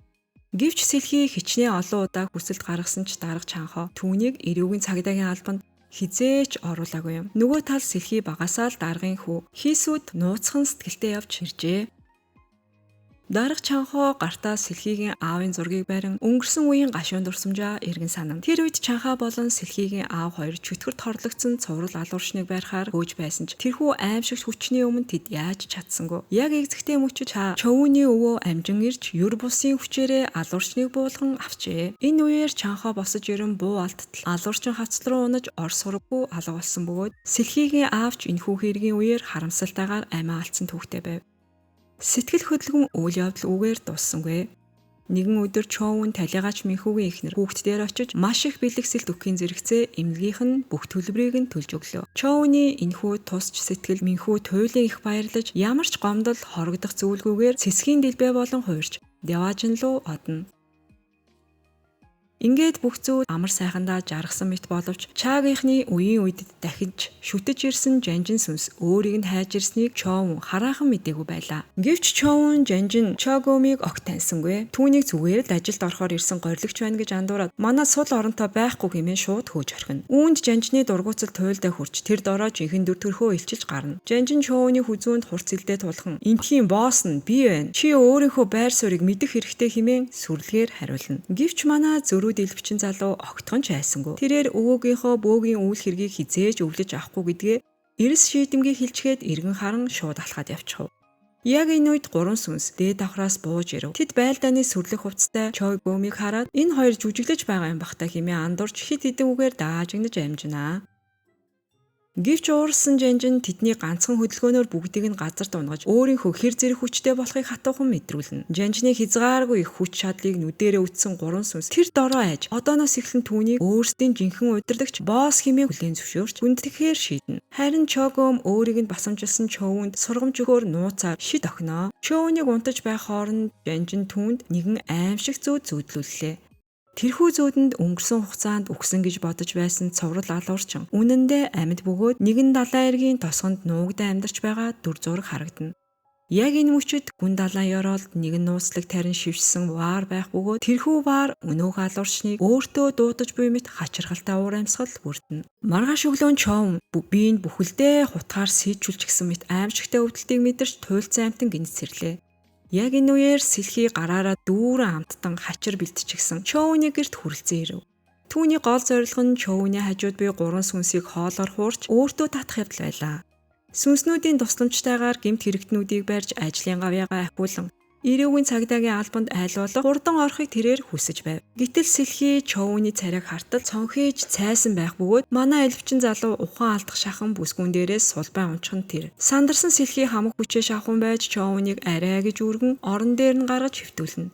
Гэвч сэлхий хичнээн олон удаа хүсэлт гаргасан ч дарга Чанхоо түүнийг эрүүгийн цагдаагийн албанд Хизээч оруулаагүй юм. Нөгөө тал Сэлхий багасаа л даргын хүү хийсүүд нууцхан сэтгэлтэй явж иржээ. Дарга Чанхоо гартаа Сэлхийгийн аавын зургийг барин өнгөрсөн үеийн гашуун дурсамжаа эргэн санана. Тэр үед Чанхаа болон Сэлхийгийн аав хоёр чөтгөрт хорлогдсон цуврал алууршныг барихаар хөөж байсан ч тэрхүү аимшигт хүчний өмнө тэд яаж чадсангүй. Яг эгзэгтэй мөчид Човүүний өвөө амжин ирж юр бусын хүчээрээ алуурчныг буулган авчээ. Энэ үеэр Чанхаа босож ирэн буу алттал алуурчин хавцал руу унаж ор сураггүй алга болсон бөгөөд Сэлхийгийн аав ч энэхүү хэргийн үеэр харамсалтайгаар амиа алдсан түүхтэй байв. Сэтгэл хөдлөмөн үйл явдал үгээр дууссангүй. Нэгэн өдөр Чоун талигаач Минхүүгийн эхнэр хүүхд дээр очиж маш их бэлэгсэлт өгөхийн зэрэгцээ эмнэлгийнх нь бүх төлбөрийг нь төлж өглөө. Чоуны энэхүү тусч сэтгэл Минхүү туйлын их баярлаж ямар ч гомдол хорогдох зүйлгүйгээр цэцгийн дэлбэ болон хуурч Деваажин руу одно. Ингээд бүх зүйл амар сайхандаа жаргасан мэт боловч Чаагийнхны үеийн үед дахиж шүтэж ирсэн жанжин сүнс өөрийг нь хайж ирснийг Чоун хараахан мдээгүй байлаа. Гэвч Чоун жанжин Чогомыг огт таньсангүй. Түүнийг зүгээр л ажилд орохоор ирсэн горилагч байна гэж андуураад манай сул оронтой байхгүй хэмээн шууд хөөж орхино. Үүнд жанжины дургуутсал туйлдаа хүрч тэр дороо жинхэнэ дүр төрхөө илчилж гарна. Жанжин Чоуны хүзүүнд хурц илдээ тулхан "Энтхийн босс нь би байна. Чи өөрийнхөө байр суурийг мэдэх хэрэгтэй" хэмээн сүрлэгээр хариулна. Гэвч манай зөрүү дэлбэчин залуу огтхон ч айсангүй. Тэрээр өвөөгийнхөө бөөгийн үйл хэргийг хизээж өвлөж авахгүй гэдгээ эрс шийдэмгий хэлчихэд эргэн харан шууд алхаад явчихав. Яг энэ үед гурван сүнс дээд давхраас бууж ирэв. Тэд байлдааны сүрлэг хувцастай Чой Гөмийг хараад энэ хоёр жүжиглэж байгаа юм бах та хэмээн андуурч хит хідэн үгээр даажигнаж амжинаа. Гэвч уурсан жанжин тэдний ганцхан хөдөлгөөнөөр бүгдийг нь газарт унгаж өөрийнхөө хэр зэрэг хүчтэй болохыг хатуухан мэдрүүлнэ. Жанжины хязгааргүй их хүч чадлыг нүдэрээ үтсэн гурван сүнс тэр дороо айж одооноос эхлэн түүнийг өөрсдийн жинхэнэ удирдагч босс хэмээн хүлээн зөвшөөрч хүндэтгэхээр шийднэ. Харин Чогом өөрийг нь басамжилсан Чоунд сургамж өгөхөөр нууцаар шид охиноо. Чоунийг унтаж байх хооронд жанжин түүнд нэгэн аимшиг зүүд зүүдлүүллээ. Тэрхүү зүүдэнд өнгөрсөн хугацаанд үхсэн гэж бодож байсан цуврал алуурчин үнэндээ амьд бөгөөд нэгэн далайн эргийн тосгонд нуугдан амьдарч байгаа дүр зураг харагдана. Яг энэ мөчид гүн далайн ёроолд нэгэн нууцлаг тарин шившсэн ваар байх бөгөөд тэрхүү ваар өнөөх алуурчныг өөртөө дуудаж буй мэт хачирхалтай уур амьсгал бүрдэнэ. Маргааш өглөө Чоун биеинд бүхэлдээ хутгаар сийчүүлчихсэн мэт аимшигтай өвдөлтийг мэдэрч туйлдсан амьтан гинт сэрлээ. Яг энэ үеэр Сэлхий гараараа дүүрэн амттан хачир бэлтчихсэн Чоуны гэрт хүрэлцэн ирэв. Түүний гол зорилго нь Чоуны хажууд буй гурван сүнсийг хоолоор хуурч өөртөө татах явдал байлаа. Сүнснүүдийн тусламжтайгаар гэмт хэрэгтнүүдийг барьж ажлын гавьяагаа ахиулан эрүүгийн цагдаагийн албанд айлуулах хурдан орохыг тэрээр хүсэж байв. Гэтэл Сэлхий Чоуны царайг хартал цонхийж цайсан байх бөгөөд манай элвчин залуу ухаан алдах шахан бүсгүүн дээрээс сулбай унчих нь тэр. Сандарсан Сэлхий хамаг хүчээ шавхан байж Чоунийг арай гэж үргэн орон дээр нь гаргаж хэвтүүлнэ.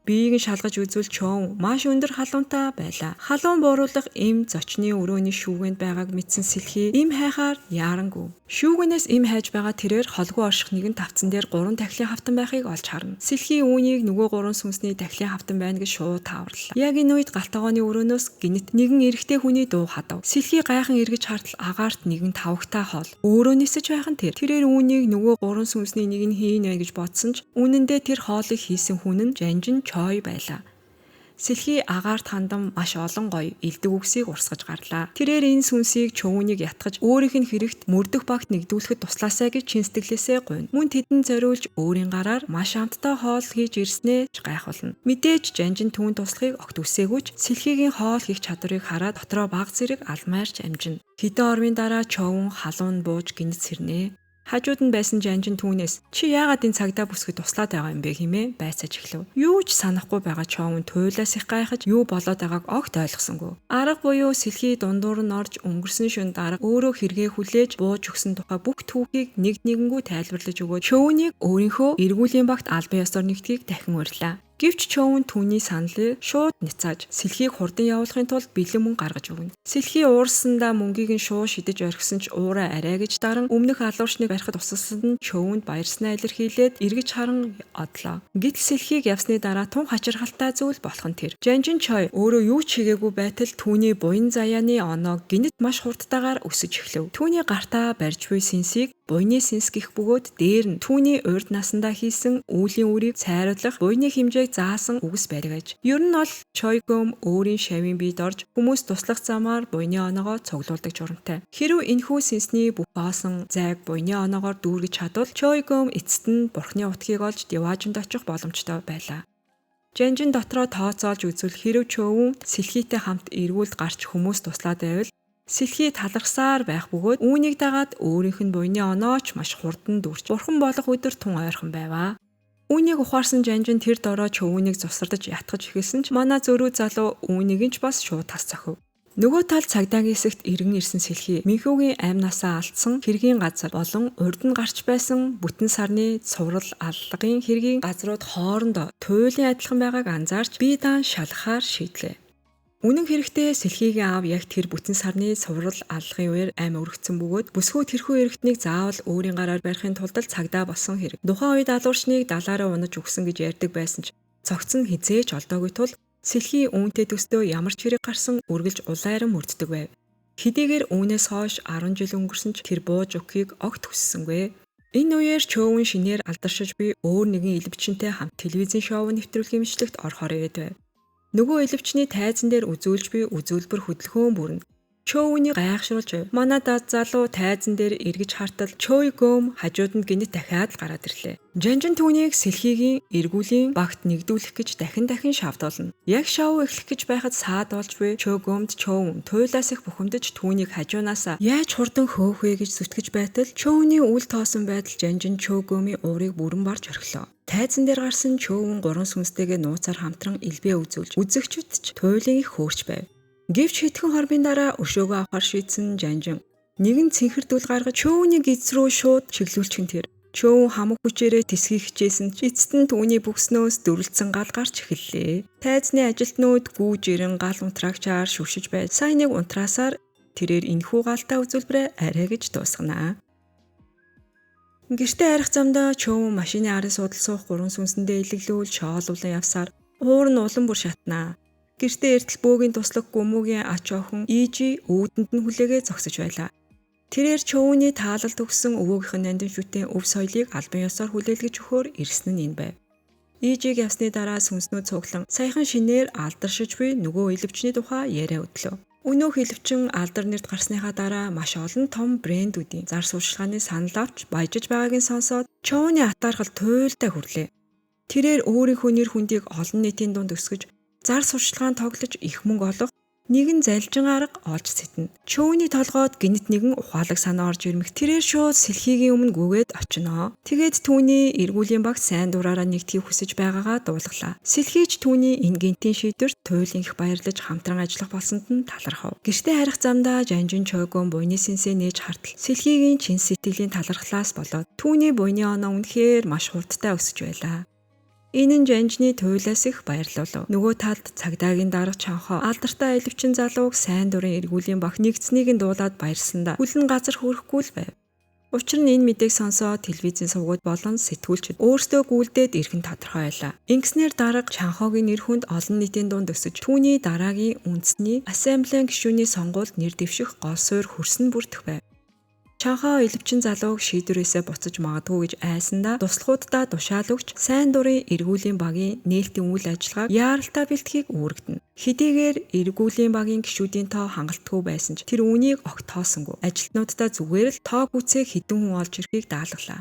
Биеийг нь шалгаж үзвэл Чоун маш өндөр халуунтай байлаа. Халуун бууруулах эм зочны өрөөний шүүгэнд байгааг мэдсэн Сэлхий эм хайхаар яарангүй. Шүүгэнээс эм хайж байгаа тэрээр холгүй орших нэгэн тавцан дээр гурван тахилын хавтан байхыг олж харна. Сэлхий үүнийг нөгөө гурван сүнсний тахилын хавтан байна гэж шууд тааварлаа. Яг энэ үед галт тогооны өрөөнөөс гинэт нэгэн эрэгтэй хүний дуу хадав. Сэлхий гайхан эргэж хартал агаарт нэгэн тавагтай хоол өөрөө нисэж байх нь тэр. Тэрээр үүнийг нөгөө гурван сүнсний нэг нь хийнэ гэж бодсон ч үнэн дээр тэр хоолыг хийсэн хүн нь жанжин Чой байлаа. Сэлхий агаарт хандан маш олон гоё элдэг үгсийг урсгаж гарлаа. Тэрээр энэ сүнсийг Чоунийг ятгаж өөрийнх нь хэрэгт мөрдөх багт нэгдүүлэхэд туслаасай гэж чин сэтгэлээсээ гуйна. Мөн тэдэнд зориулж өөрийн гараар маш амттай хоол хийж ирснээ ч гайхуулна. Мэдээж жанжин түүн туслахыг огт хүсээгүй ч Сэлхийгийн хоол хийх чадварыг хараад дотроо баг зэрэг алмайрч амжина. Хэдэн ормын дараа Чоун халуун бууж гинэт сэрнэ. Хажууд нь байсан жанжин түүнээс чи яагаад энэ цагдаа бүсгүй туслаад байгаа юм бэ хэмээн байцааж эхлэв. Юу ч санахгүй байгаа Чоун туйлаас их гайхаж юу болоод байгааг огт ойлгосонгүй. Арга буюу Сэлхий дундуур нь орж өнгөрсөн шөнө дарга өөрөө хэрэгээ хүлээж бууж өгсөн тухай бүх түүхийг нэг нэгэнгүү тайлбарлаж өгөөд Чоуныг өөрийнхөө эргүүлийн багт албан ёсоор нэгдэхийг дахин урьлаа. Гэвч Чоун түүний саналыг шууд няцааж Сэлхийг хурдан явуулахын тулд бэлэн мөнгө гаргаж өгнө. Сэлхий уурсандаа мөнгийг нь шууд шидэж орхисон ч уураа арай гэж даран өмнөх алуурчныг барихад тусалсанд нь Чоунд баярснаа илэрхийлээд эргэж харан одлоо. Гэтэл Сэлхийг явсны дараа тун хачирхалтай зүйл болох нь тэр. Жанжин Чой өөрөө юу ч хийгээгүй байтал түүний буян заяаны оноо гинэт маш хурдтайгаар өсөж эхлэв. Түүний гартаа барьж буй сэнсийг Буяны сэнс гих бөгөөд дээр нь түүний урд насандаа хийсэн үүлийн үрийг цайруулах буяны хэмжээг заасан үгс байдаг аж. Ер нь бол Чойгом өөрийн шавийн биед орж хүмүүс туслах замаар буяны оноогоо цуглуулдаг журамтай. Хэрв энэхүү сэнсний бүх боосон зайг буяны оноогоор дүүргэж чадвал Чойгом эцэст нь бурхны утгыг олж Диваажинд очих боломжтой байлаа. Жанжин дотроо тооцоолж үзвэл хэрв Чөвөн сэлхийтэй хамт эргүүлд гарч хүмүүс туслаад байвал сэлхий талархсаар байх бөгөөд үүнийг дагаад өөрийнх нь буяны онооч маш хурдан дүрч бурхан болох өдөр тун ойрхон байваа. Үүнийг ухаарсан Жанжин тэр дороо Чөвөнийг зусардаж ятгах эхэлсэн ч манай зөрүү залуу үүнийг нь ч бас шууд тас цохив. Нөгөө талд цагдаагийн хэсэгт иргэн ирсэн сэлхий Минхүүгийн амь насаа алдсан хэргийн газар болон урд нь гарч байсан бүтэн сарны цуврал аллагын хэргийн газрууд хоорондоо туйлын адилхан байгааг анзаарч бие даан шалгахаар шийдлээ. Үнэн хэрэгтээ сэлхийгийн аав яг тэр бүтэн сарны цуврал аллагын үеэр амь өргөцсөн бөгөөд бүсгүй тэрхүү эрэгтнийг заавал өөрийн гараар барихын тулд цагдаа болсон хэрэг. Тухайн үед алуурчныг далаараа унаж өгсөн гэж ярьдаг байсан ч цогц нь хэзээ ч олдоогүй тул сэлхий үүнтэй төстөө ямар ч хэрэг гарсан үргэлж улайран мөрддөг байв. Хэдийгээр үүнээс хойш 10 жил өнгөрсөн ч тэр бууж өгөхийг огт хүссэнгүй. Энэ үеэр Чөөвөн шинээр алдаршиж буй өөр нэгэн элвчинтэй хамт телевизийн шоу нэвтрүүлгийн бичлэгт орохоор ирээд байв. Нөгөө элвчний тайзан дээр үзүүлж буй үзүүлбэр хөдөлгөөн бүрнэ. Чөөний гайхшруулж байв. Манай дад залуу тайзан дээр эргэж хартал Чөй гөм хажууд нь гинэт дахиад л гараад ирлээ. Жанжин түүнийг сэлхийгийн эргүүлийн багт нэгдүүлэх гэж дахин дахин шавдуулна. Яг шоу эхлэх гэж байхад саад болж буй Чөө гөмд Чөөн туйлаас их бухимдаж түүнийг хажуунаасаа яаж хурдан хөөх вэ гэж зүтгэж байтал Чөөний үл тоосон байдал Жанжин Чөө гөмийн уурыг бүрэн барж орхилоо. Тайзан дээр гарсан Чөөвөн гурван сүнстэйгээ нууцаар хамтран элбээ үзүүлж үзэгчид ч туйлын их хөөрч байв. Гэвч хэдхэн хормын дараа өшөөгөө авахар шийдсэн Жанжин нэгэн цэнхэр дүл гаргаж Чөөний гиз рүү шууд чиглүүлчих нь тэр. Чөөвөн хамаг хүчээрээ тэсхийг хичээсэн ч эцэст нь түүний бөгснөөс дүрлцэн гал гарч эхэллээ. Тайзны ажилтнууд гүүж ирэн гал унтраагчаар шүршиж байж сайн нэг унтраасаар тэрээр энэхүү галтай үзүүлбэрээ арай гэж дуусгана. Гэртээ харих замдаа Чөөвөн машины арын суудал суух гурван сүнсэндээ илэглүүл шоолуулан явсаар уур нь улам бүр шатнаа. Гэртээ эртэл бөөгийн туслах гүмүүгийн ач охин Ижи үүдэнд нь хүлээгээ зогсож байлаа. Тэрээр Чөөний таалалд өгсөн өвөөгийнх нь нандин шүтэн өв соёлыг албан ёсоор хүлээлгэж өгөхөөр ирсэн нь энэ байв. Ижиг явсны дараа сүнснүүд цуглан саяхан шинээр алдаршиж буй нөгөө элвчний тухай яриа хөдлөө. Өнөөх элвчин алдар нэрд гарсныхаа дараа маш олон том брэндүүдийн зар сурталчилгааны санал авч баяжиж байгааг нь сонсоод Чөөний атаархал туйлдаа хүрлээ. Тэрээр өөрийнхөө нэр хүндийг олон нийтийн дунд өсгөж зар сурталчилгаанд тоглож их мөнгө олох нэгэн залжин арга олж сэтнэ. Чөөний толгойд гинэт нэгэн ухаалаг санаа орж ирмэх. Тэрээр шууд сэлхийгийн өмнө гүгээд очино. Тэгээд түүний эргүүлийн багт сайн дураараа нэгдэхийг хүсэж байгаагаа дуулгалаа. Сэлхийч түүний энэ гинтийн шийдвэрт туйлын их баярлаж хамтран ажиллах болсонд нь талархав. Гэртээ харих замдаа Жанжин Чойгон буйны сэнсээ нээж хартал сэлхийгийн чин сэтгэлийн талархлаас болоод түүний буйны оноо үнэхээр маш хурдтай өсөж байлаа. Энэ нь Жанжны туйлаас их баярлуулав. Нөгөө талд цагдаагийн дарга Чанхоо алдартай элвчин залууг сайн дурын эргүүлийн багт нэгдсэнийг нь дуулаад баярсандаа хүлэн газар хөөрөхгүй л байв. Учир нь энэ мэдээг сонсоод телевизийн сувгууд болон сэтгүүлчид өөрсдөө гүйлдээд ирэх нь тодорхой байлаа. Ингэснээр дарга Чанхоогийн нэр хүнд олон нийтийн дунд өсөж түүний дараагийн үндэсний ассамблийн гишүүний сонгуульд нэр дэвших гол суурь хөрсөн бүрдэх байв. Чанхаа элвчин залууг шийдвэрээсээ буцаж магадгүй гэж айсандаа туслахууддаа тушаал өгч сайн дурын эргүүлийн багийн нээлтийн үйл ажиллагааг яаралтай бэлтгэхийг үүрэгдэнэ. Хэдийгээр эргүүлийн багийн гишүүдийн тоо хангалтгүй байсан ч тэр үүнийг огт тоосонгүй. Ажилтнууддаа зүгээр л тоо гүцээ хэдэн хүн олж ирэхийг даалгалаа.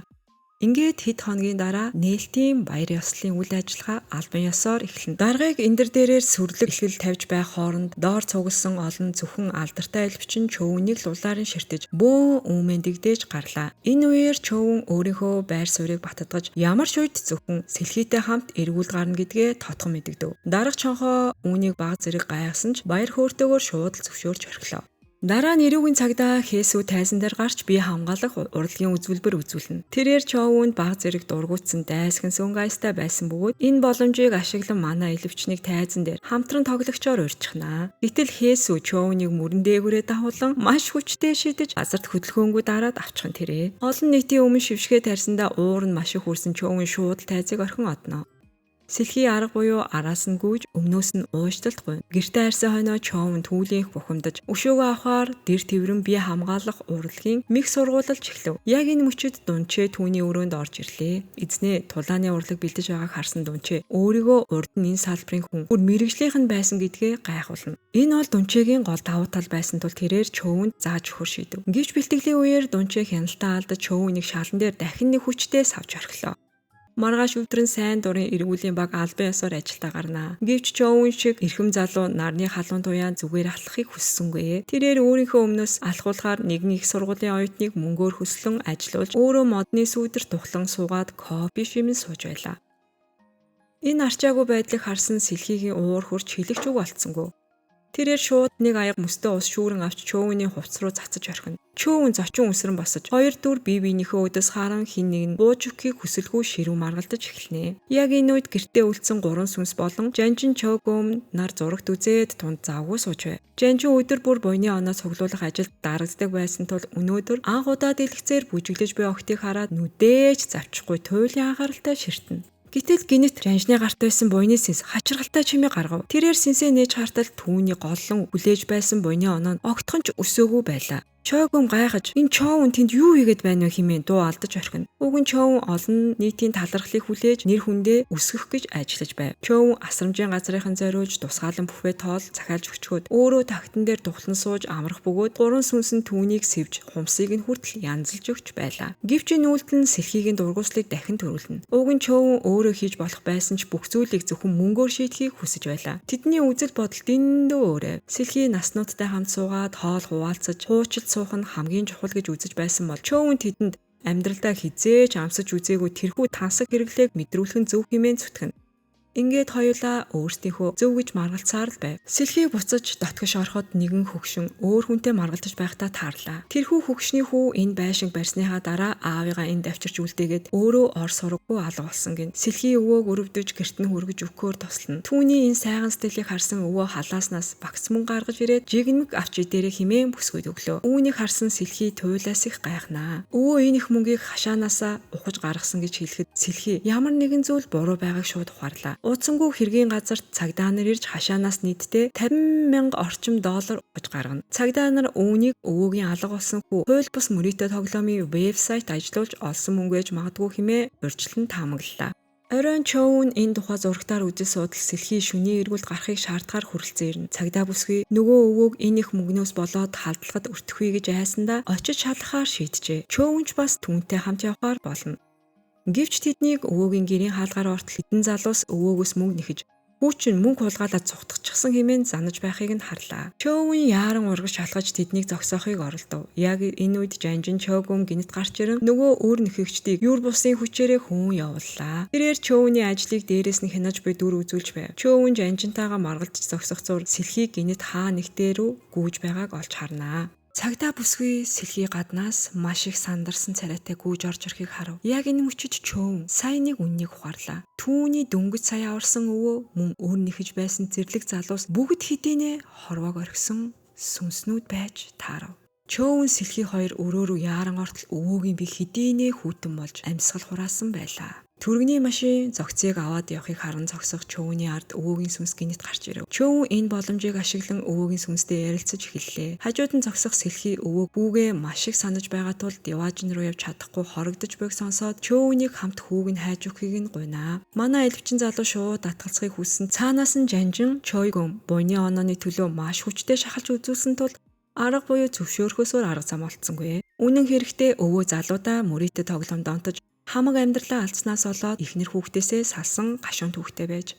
Ингээд хэд хоногийн дараа нээлтийн баяр ёслолын үйл ажиллагаа албан ёсоор эхэлнэ. Даргаыг эндэр дээрээр сүрлэг эхлэл тавьж байх хооронд доор цугласан олон зөвхөн алдартай элвчин Чөөнийг лулаар нь ширтэж бөөн үүмэн дэгдээж гарлаа. Энэ үеэр Чөөвөн өөрийнхөө байр суурийг баттгаж ямар ч үед зөвхөн сэлхийтэй хамт эргүүлд гарна гэдгээ тодхон мэдэгдэв. Дарга Чонхоо үүнийг баг зэрэг гайхсан ч баяр хөөртэйгээр шууд л зөвшөөрч орхилоо. Дараа нь эрүүгийн цагдаа Хээсүү тайзан дээр гарч бие хамгаалах урлагийн үзүүлбэр үзүүлнэ. Тэрээр Чоунд баг зэрэг дургуутсан дайсагхан сөнгайстай байсан бөгөөд энэ боломжийг ашиглан манай элвчнийг тайзан дээр хамтран тоглогчоор урьчихнаа. Гэтэл Хээсүү Чоунийг мөрөн дээгүүрээ дагуулан маш хүчтэй шидэж газарт хөдөлгөөнгүй дараад авчих нь тэрээ. Олон нийтийн өмнө шившгээ тарьсандаа уур нь маш их үрсэн Чоун шууд тайзыг орхин одно. Сэлхий арга буюу араас нь гүйж өмнөөс нь уушталт гуйна. Гэртээ харьсан хойноо Чоун түүлийн их бухимдаж өшөөгөө авахаар дэр тэврэн бие хамгаалах урлагийн мэх сургуулалж эхлэв. Яг энэ мөчид Дунчээ түүний өрөөнд орж ирлээ. Эзнээ тулааны урлаг бэлдэж байгааг харсан Дунчээ өөрийгөө урд нь энэ салбарын хүн бүр мэрэгжлийнх нь байсан гэдгээ гайхуулна. Энэ бол Дунчээгийн гол давуу тал байсан тул тэрээр Чоунд зааж өгөхөр шийдэв. Гэвч бэлтгэлийн үеэр Дунчээ хяналтаа алдаж Чоунийг шалан дээр дахин нэг хүчтэй савж орхилоо. Маргааш өдөр нь сайн дурын эргүүлийн баг албан ёсоор ажилдаа гарна. Гэвч Чоун шиг эрхэм залуу нарны халуун туяа зүгээр алхахыг хүссэнгүй. Тэрээр өөрийнхөө өмнөөс алхуулахаар нэгэн их сургуулийн оюутныг мөнгөөр хөслөн ажилуулж өөрөө модны сүүдэр тухлан суугаад кофе шимэн сууж байлаа. Энэ арчаагүй байдлыг харсан Сэлхийгийн уур хурч хэлэх ч үг олдсонгүй. Тэрээр шууд нэг аяга мөстөө ус шүүрэн авч Чоуны хувцас руу цацаж орхино. Чоун зочин үсрэн босож хоёр дүр бие биенийхээ өдөөс харан хин нэг нь бууж өгөхийг хүсэлгүй ширүү маргалдаж эхэлнэ. Яг энэ үед гэртээ үлдсэн гурван сүнс болон Жанжин Чогом нар зурагт үзээд тунд завгүй сууж байв. Жанжин өдөр бүр буйны оноо цуглуулах ажилд дарагддаг байсан тул өнөөдөр анх удаа дэлгэцээр бүжиглэж буй охтыг хараад нүдээж завчихгүй туйлын анхааралтай ширтэнэ. Гэтэл гинэт Жанжны гарт байсан буйны сэнс хачиргалтай чимээ гаргав. Тэрээр сэнсээ нээж хартал түүний голлон хүлээж байсан буйны оноо нь огтхон ч өсөөгүй байлаа. Чойгум гайхаж энэ Чоун тэнд юу хийгээд байна вэ хэмээн дуу алдаж орхино. Уг нь Чоун олон нийтийн талархлыг хүлээж нэр хүндээ өсгөх гэж ажиллаж байв. Чоун асрамжийн газрынхан зориулж тусгаалan бүфе тоол захиалж өчгөөд өөрөө тагтан дээр тухлан сууж амрах бөгөөд гурван сүнс нь түүнийг сэвж хумсыг нь хүртэл янзалж өгч байлаа. Гэвч энэ үйлдэл нь Сэлхийгийн дургууслыг дахин төрүүлнэ. Уг нь Чоун өөрөө хийж болох байсан ч бүх зүйлийг зөвхөн мөнгөөр шийдэхийг хүсэж байлаа. Тэдний үзэл бодол дэндүү өөрөв. Сэлхий наснуудтай хамт суугаад хоол хуваалцаж хуучилд суух нь хамгийн чухал гэж үзэж байсан бол Чоун тэдэнд амьдралдаа хизээж амсаж үзээгүй тэрхүү тансаг хэрэглээг мэдрүүлэх нь зөв хэмээн зүтгэнэ. Ингээд хоёулаа өөрсдийнхөө зөв гэж маргалцаар л байв. Сэлхийг буцаж дотгош ороход нэгэн хөгшин өөр хүнтэй маргалдаж байхдаа таарлаа. Тэрхүү хөгшний хүү энэ байшинг барьсныхаа дараа аавыгаа энд авчирч үлдээгээд өөрөө ор сураггүй алга болсон гин. Сэлхий өвөөг өрөвдөж гэрт нь хүргэж өгөхөөр туслана. Түүний энэ сайхан сэтгэлийг харсан өвөө халааснаас багц мөн гаргаж ирээд жигнэмэг авч идээрэй хэмээн бүсгүйд өглөө. Үүнийг харсан Сэлхий туйлаас их гайхнаа. Өвөө энэ их мөнгийг хашаанаасаа ухаж гаргасан гэж хэлэхэд Сэлхий ямар нэгэн зүйл буруу байгааг шууд ухаарлаа. Удсангүй хэргийн газарт цагдаа нар ирж хашаанаас нийтдээ 50,000 орчим доллар ухаж гаргана. Цагдаа нар үүнийг өвөөгийн алга болсон хүү хууль бус мөрийтэй тоглоомын вебсайт ажилуулж олсон мөнгө байж магадгүй хэмээн урьдчилан таамаглалаа. Оройн Чоун энэ тухай зурагтаар үзэл судал Сэлхий шөнийн эргүүлд гарахыг шаардахаар хүрэлцэн ирнэ. Цагдаа бүсгүй нөгөө өвөөг энэ их мөнгнөөс болоод халдлагад өртөхгүй гэж айсандаа очиж шалгахаар шийджээ. Чоун ч бас түүнтэй хамт явахаар болно. Гэвч тэднийг өвөөгийн гэрийн хаалгаар ортол хэдэн залуус өвөөгөөс мөнгө нэхэж хүү чинь мөнгө хулгайлаад цухтчихсан хэмээн занаж байхыг нь харлаа. Чоун яаран урагш шалгаж тэднийг зогсоохыг оролдов. Яг энэ үед Жанжин Чогум гинэт гарч ирэн нөгөө өөр нөхөгчдийг юр бусын хүчээрээ хөөн явууллаа. Тэрээр Чоуны ажлыг дээрээс нь хянаж буй дүр үзүүлж байв. Чоун Жанжинтайгаа маргалдаж зогсох зур Сэлхий гинэт хаа нэгтээ рүү гүйж байгааг олж харнаа. Цагдаа бүсгүй Сэлхий гаднаас маш их сандарсан царайтай гүйж орж ирэхийг харав. Яг энэ мөчид Чоун сая нэг үннийг ухаарлаа. Түүний дөнгөж сая аварсан өвөө мөн өөр нэхэж байсан зэрлэг залуус бүгд хэдийнэ хорвоог орхисон сүнснүүд байж таарав. Чоун Сэлхий хоёр өрөө рүү яаран ортол өвөөгийн бие хэдийнэ хүйтэн болж амьсгал хураасан байлаа. Түргэний машин зөгцийг аваад явахыг харан зогсох Чоуны ард өвөөгийн сүнс гинэт гарч ирэв. Чоун энэ боломжийг ашиглан өвөөгийн сүнстэй ярилцаж эхэллээ. Хажууд нь зогсох Сэлхий өвөө хүүгээ маш их санаж байгаа тул диваажин руу явж чадахгүй хорогдож буйг сонсоод Чоуныг хамт хүүг нь хайж өгөхийг нь гуйнаа. Манай элвчин залуу шууд татгалцахыг хүссэн. Цаанаас нь Жанжин Чойгом буйны онооны төлөө маш хүчтэй шахалж үзүүлсэн тул арга буюу зөвшөөрөхөөс өөр арга зам олдсонгүй. Үнэн хэрэгтээ өвөө залуудаа мөрийтэй тоглоомд онтож хамаг амьдралаа алдснаас болоод эхнэр хүүхдээсээ салсан гашуун түүхтэй байж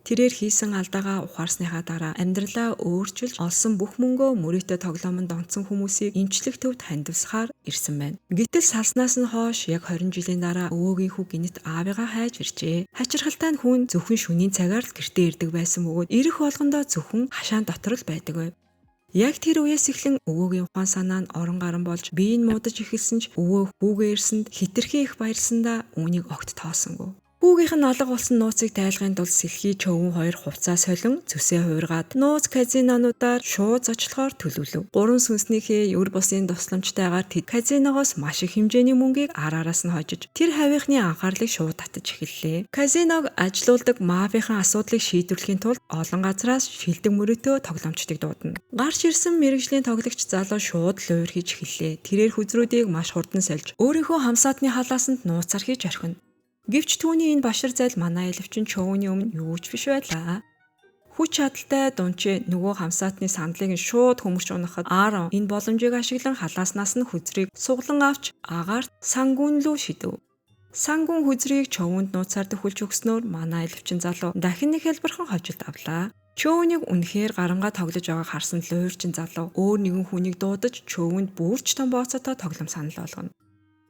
тэрээр хийсэн алдаагаа ухаарсныхаа дараа амьдралаа өөрчилж олсон бүх мөнгөө мөрийтэй тоглоомонд онцсон хүмүүсийг эмчлэх төвд хандивсахаар ирсэн байна. Гэтэл салснаас нь хойш яг 20 жилийн дараа өвөөгийн хүү гинэт аавыгаа хайж иржээ. Хачирхалтай нь хүн зөвхөн шөнийн цагаар л гэртээ ирдэг байсан бөгөөд ирэх болгондоо зөвхөн хашаан дотор л байдаг байв. Яг тэр үеэс эхлэн өвөөгийн ухаан санаа нь орон гарan болж бие нь муудаж эхэлсэн ч өвөө хүүгээ ирсэнд хитрхи их баярлсандаа үүнийг огт тоосонгүй. Хүүгийнх нь алга болсон нууцыг тайлахын тулд Сэлхий Чөвөн хоёр хувцаа солин зүсээ хуургаад нууц казинонуудаар шууд зочлохоор төлөвлөв. Гурван сүнснийхээ ер бусын тусламжтайгаар тэд казиногоос маш их хэмжээний мөнгийг ар араас нь хожиж тэр хавийнхны анхаарлыг шууд татаж эхэллээ. Казиног ажилуулдаг мафийн асуудлыг шийдвэрлэхийн тулд олон газраас шилдэг мөрөөдөө тоглоомчдыг дуудана. Гарч ирсэн мэргэжлийн тоглогч залуу шууд луйвар хийж эхэллээ. Тэрээр хүзрүүдийг маш хурдан сольж өөрийнхөө хамсаатны халаасанд нууцаар хийж орхино. Гэвч түүний энэ башир зайл манай элвчин Чоуны өмнө юу ч биш байлаа. Хүч чадалтай дунчи нөгөө хамсаатны сандлыг нь шууд хөмөрч унахад Аарон энэ боломжийг ашиглан халааснаас нь хүзрийг суглан авч агаарт сангүн лүү шидэв. Сангүн хүзрийг Чоунд нууцаар төхөлж өгснөөр манай элвчин залуу дахин нэг хэлбэрхэн хожилт авлаа. Чоунийг үнэхээр гарангаа тоглож байгааг харсан луйварчин залуу өөр нэгэн хүнийг дуудаж Чоунд бүрч том бооцоотой тоглоом санал болгоно.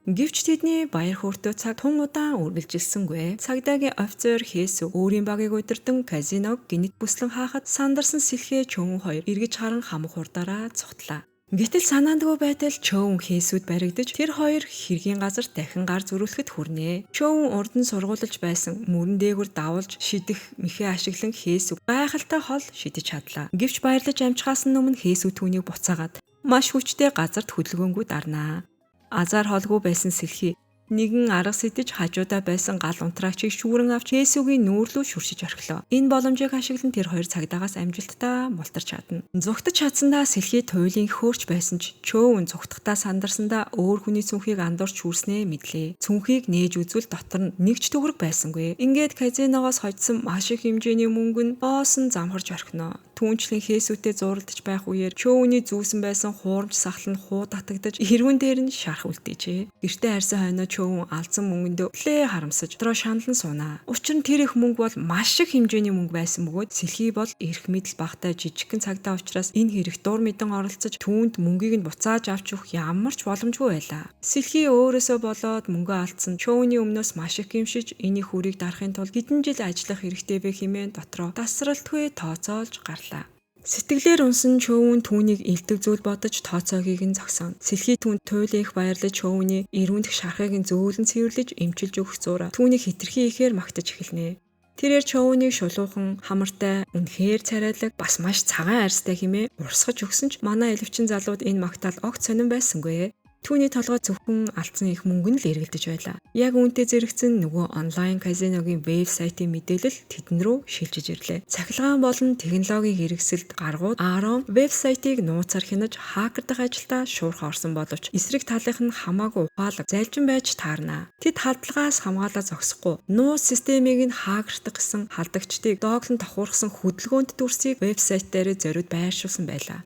Гэвч тэдний баяр хөөртэй цаг тун удаан үргэлжилсэнгүй. Цагдаагийн офицер Хесү өөрийн багийг удирдан казиног гэнэт бүслэн хаахад сандарсан Сэлхээ Чөвөн хоёр эргэж харан хамаг хурдаараа цухтлаа. Гэтэл санаандгүй байтал Чөвөн Хесүд баригдаж тэр хоёр хэргийн газар дахин гар зөрүүлэхэд хүрнэ. Чөвөн урд нь сургуулилж байсан мөрөн дээгүр давуулж шидэх мэхээ ашиглан Хесү гайхалтай хол шидэж чадлаа. Гэвч баярлаж амжихаас нь өмнө Хесү түүнийг буцаагаад маш хүчтэй газарт хөдөлгөөнгүй дарнаа. Азар холгүй байсан Сэлхий нэгэн арга сэтэж хажуудаа байсан гал унтраагчийг шүүрэн авч Есүгийн нүүр лүү шүршиж орхилоо. Энэ боломжийг ашиглан тэр хоёр цагдаагаас амжилттай мултарч чадна. Зүгтэж чадсандаа Сэлхий туйлын хөөрч байсан ч Чөөвөн зүгтахтаа сандарсандаа өөр хүний цүнхийг андуурч шүүрснээ мэдлээ. Цүнхийг нээж үзвэл дотор нь нэг ч төгрөг байсангүй. Ингээд казиногоос хожсон маш их хэмжээний мөнгө нь боосон замхарч орхино. Түүнчлэн Хесүтэй зууралдаж байх үеэр Чөөний зүүсэн байсан хуурамч сахал нь хуу татагдаж эргүүн дээр нь шарх үлдээжээ. Гэртээ харсан хойноо Чөөн алдсан мөнгөндөө лээ харамсаж дотроо шаналн сунаа. Учир нь тэр их мөнгө бол маш их хэмжээний мөнгө байсан бөгөөд Сэлхий бол эрх мэдэл багтай жижигхэн цагдаа учраас энэ хэрэг дур мэдэн оролцож түүнд мөнгийг нь буцааж авч өгөх ямар ч боломжгүй байлаа. Сэлхий өөрөөсөө болоод мөнгөө алдсан Чөөний өмнөөс маш их гэмшиж энэ их үрийг дарахын тулд хэдэн жил ажиллах хэрэгтэй вэ хэмээн дотроо тасралтгүй тооцоолж гарлаа. Сэтгэлээр унсан Чөөвөн түүнийг элдэв зүйл бодож тооцоогийг нь зогсооно. Сэлхий түүнд туйлын их баярлаж Чөөний эрүүндх шархыг нь зөөлөн цэвэрлэж эмчилж өгөх зуураа түүнийг хэтэрхий ихээр магтаж эхэлнэ. Тэрээр Чөөнийг шулуухан, хамартай, үнэхээр царайлаг, бас маш цагаан арьстай хэмээн урсгаж өгсөн ч манай элвчин залууд энэ магтаал огт сонин байсангүй. Түүний толгой зөвхөн алдсан их мөнгө нь л эргэлдэж байлаа. Яг үүнтэй зэрэгцэн нөгөө онлайн казиногийн вебсайтын мэдээлэл тэдэн рүү шилжиж ирлээ. Цахилгаан болон технологийн хэрэгсэлд гаргууд Аарон вебсайтыг нууцаар хянаж хакер дахь ажилдаа шуурхаа орсон боловч эсрэг талынх нь хамаагүй ухаалаг залжин байж таарна. Тэд халдлагаас хамгаалаа зогсохгүй нууц системийг нь хакердах гэсэн халдагчдыг дооглон тохиурхсан хөдөлгөөнт дүрсийг вебсайт дээр зориуд байршуулсан байлаа.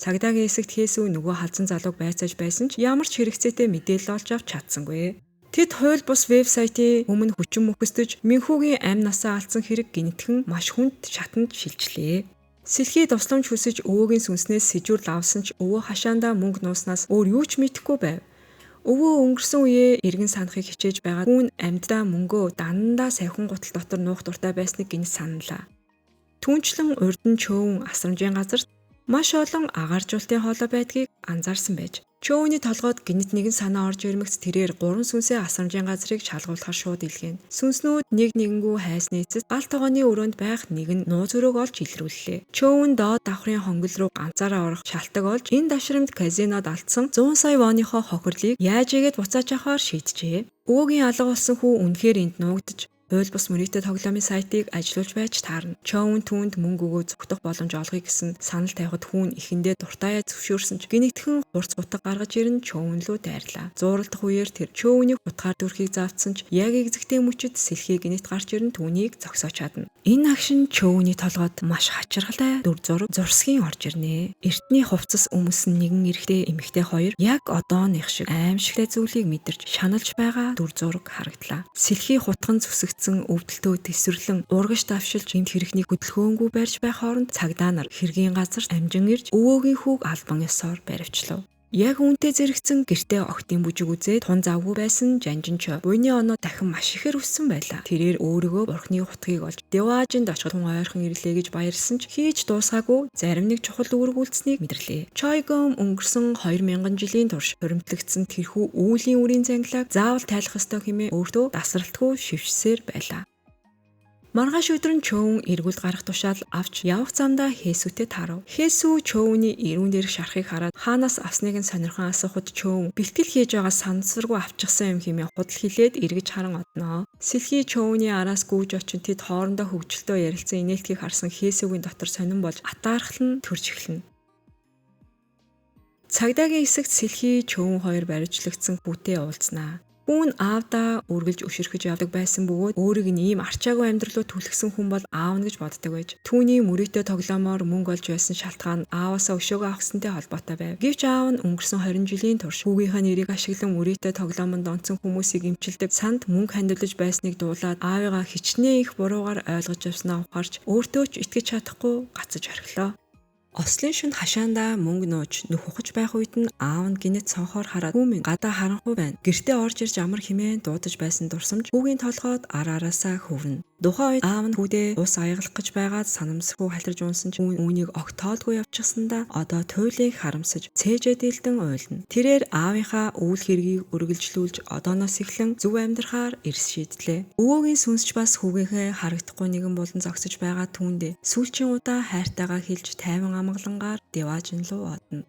Цагдаагийн хэсэгт Хесүү нөгөө халзан залууг байцааж байсан ч ямар ч хэрэгцээтэй мэдээлэл олж авч чадсангүй. Тэд хууль бус вебсайтын өмнө хүчин мөхөсдөж Минхүүгийн амь насаа алдсан хэрэг гинэтхэн маш хүнд шатанд шилжлээ. Сэлхий тусламж хүсэж өвөөгийн сүнснээс сэжүүрл авсан ч өвөө хашаандаа мөнгө нууснаас өөр юу ч мэдэхгүй байв. Өвөө өнгөрсөн үеэ эргэн санахыг хичээж байгаа хүн амьддаа мөнгөө дандаа савхин гутал дотор нуух дуртай байсныг гинэт саналаа. Түүнчлэн урд нь Чөөвөн асрамжийн газарт маш олон агааржуултын хоолой байдгийг анзаарсан байж Чөөний толгойд гинэт нэгэн санаа орж ирмэгц тэрээр гурван сүнсээ асрамжийн газрыг шалгуулахар шууд илгээнэ. Сүнснүүд нэг нэгэнгүү хайсны эцэст гал тогооны өрөөнд байх нэгэн нууц өрөөг олж илрүүллээ. Чөөвөн доод давхрын хонгил руу ганцаараа орох шалтаг олж энэ давшрамд казинод алдсан 100 сая воныхоо хохирлыг яаж игээд буцааж авахар шийджээ. Өвөөгийн алга болсон хүү үнэхээр энд нуугдаж хууль бус мөрийтэй тоглоомын сайтыг ажилуулж байж таарна. Чоун түүнд мөнгө өгөө зүгтэх боломж олгоё гэсэн санал тавихад хүүн эхэндээ дуртаяа зөвшөөрсөн ч гинэгтхэн хурц утга гаргаж ирэн Чоун лүү дайрлаа. Зууралдах үеэр тэр Чоунийг хутгаар дүрхийг заавдсан ч яг эгзэгтэй мөчид сэлхий гинэт гарч ирэн түүнийг зогсоож чадна. Энэ агшин Чоуны толгойд маш хачиргалтай дүр зураг зурсгийн орж ирнэ. Эртний хувцас өмсөн нэгэн эрэгтэй эмэгтэй хоёр яг одооных шиг аимшигтай зүйлийг мэдэрч шаналж байгаа дүр зураг харагдлаа. Сэлхий хутган зүсэгдсэн өвдөлтөө тэсвэрлэн урагш давшилж эмт хэрэгний хөдөлгөөнгүй барьж байх хооронд цагдаа нар хэргийн газар амжин ирж өвөөгийн хүүг албан ёсоор баривчлав. Яг үүнтэй зэрэгцэн гэртээ огтын бүжиг үзээд тун завгүй байсан Жанжин Чо буйны оноо дахин маш ихээр өссөн байлаа. Тэрээр өөрийгөө бурхны хутгийг олж Деваажинд очиход хүн ойрхон ирлээ гэж баярлсан ч хийж дуусгаагүй зарим нэг чухал үүрэг үйлдсэнийг мэдэрлээ. Чойгом өнгөрсөн 2000 жилийн турш хуримтлагдсан тэрхүү үүлийн үрийн зангилааг заавал тайлах ёстой хэмээн өөртөө дасралтгүй шившсээр байлаа. Маргааш өдөр нь Чөөн эргүүлд гарах тушаал авч явах замдаа Хээсүтэй таарав. Хээсү Чөөний эрүүн дээрх шархыг хараад хаанаас авсныг нь сонирхон асуухад Чөөн бэлтгэл хийж байгаа сансаргүй авчихсан юм хэмээн худал хэлээд эргэж харан одноо. Сэлхий Чөөний араас гүйж очин тэд хоорондоо хөгжилтөө ярилцсан инээлтгийг харсан Хээсүгийн дотор сонин болж атаархал нь төрж эхэлнэ. Цагдаагийн хэсэгт Сэлхий Чөөн хоёр баривчлагдсан хүүтэй уулзнаа. Хүүн аавдаа үргэлж өшөрхөж явдаг байсан бөгөөд өөрийг нь ийм арчаагүй амьдрал руу түлхсэн хүн бол аав нь гэж боддог байж. Түүний мөрийтэй тоглоомоор мөнгө олж байсан шалтгаан нь ааваасаа өшөөгөө авах гэсэнтэй холбоотой байв. Гэвч аав нь өнгөрсөн 20 жилийн турш хүүгийнхээ нэрийг ашиглан мөрийтэй тоглоомонд онцсон хүмүүсийг эмчилдэг санд мөнгө хандивлаж байсныг дуулаад аавыгаа хичнээн их буруугаар ойлгож явснаа ухаарч өөртөө ч итгэж чадахгүй гацаж орхилоо. Ослын шөнө хашаандаа мөнгө нууж нүх ухаж байх үед нь аав нь гинэт цонхоор хараад "Хүү минь гадаа харанхуй байна. Гэртээ орж ирж амар" хэмээн дуудаж байсан дурсамж хүүгийн толгойд ар араасаа хөврөнө. Тухайн үед аав нь хүүдээ ус аягалах гэж байгаад санамсаргүй халирж унсан ч үүнийг огт тоолгүй явчихсандаа одоо туйлыг харамсаж цээжээ дийлдэн уйлна. Тэрээр аавынхаа үйл хэргийг үргэлжлүүлж одооноос эхлэн зөв амьдрахаар эрс шийдлээ. Өвөөгийн сүнсч бас хүүгийнхээ харагдахгүй нэгэн болон зогсож байгаа түүндээ сүүлчийн удаа хайртайгаа хэлж тайван амгалангаар Деваажин руу одно.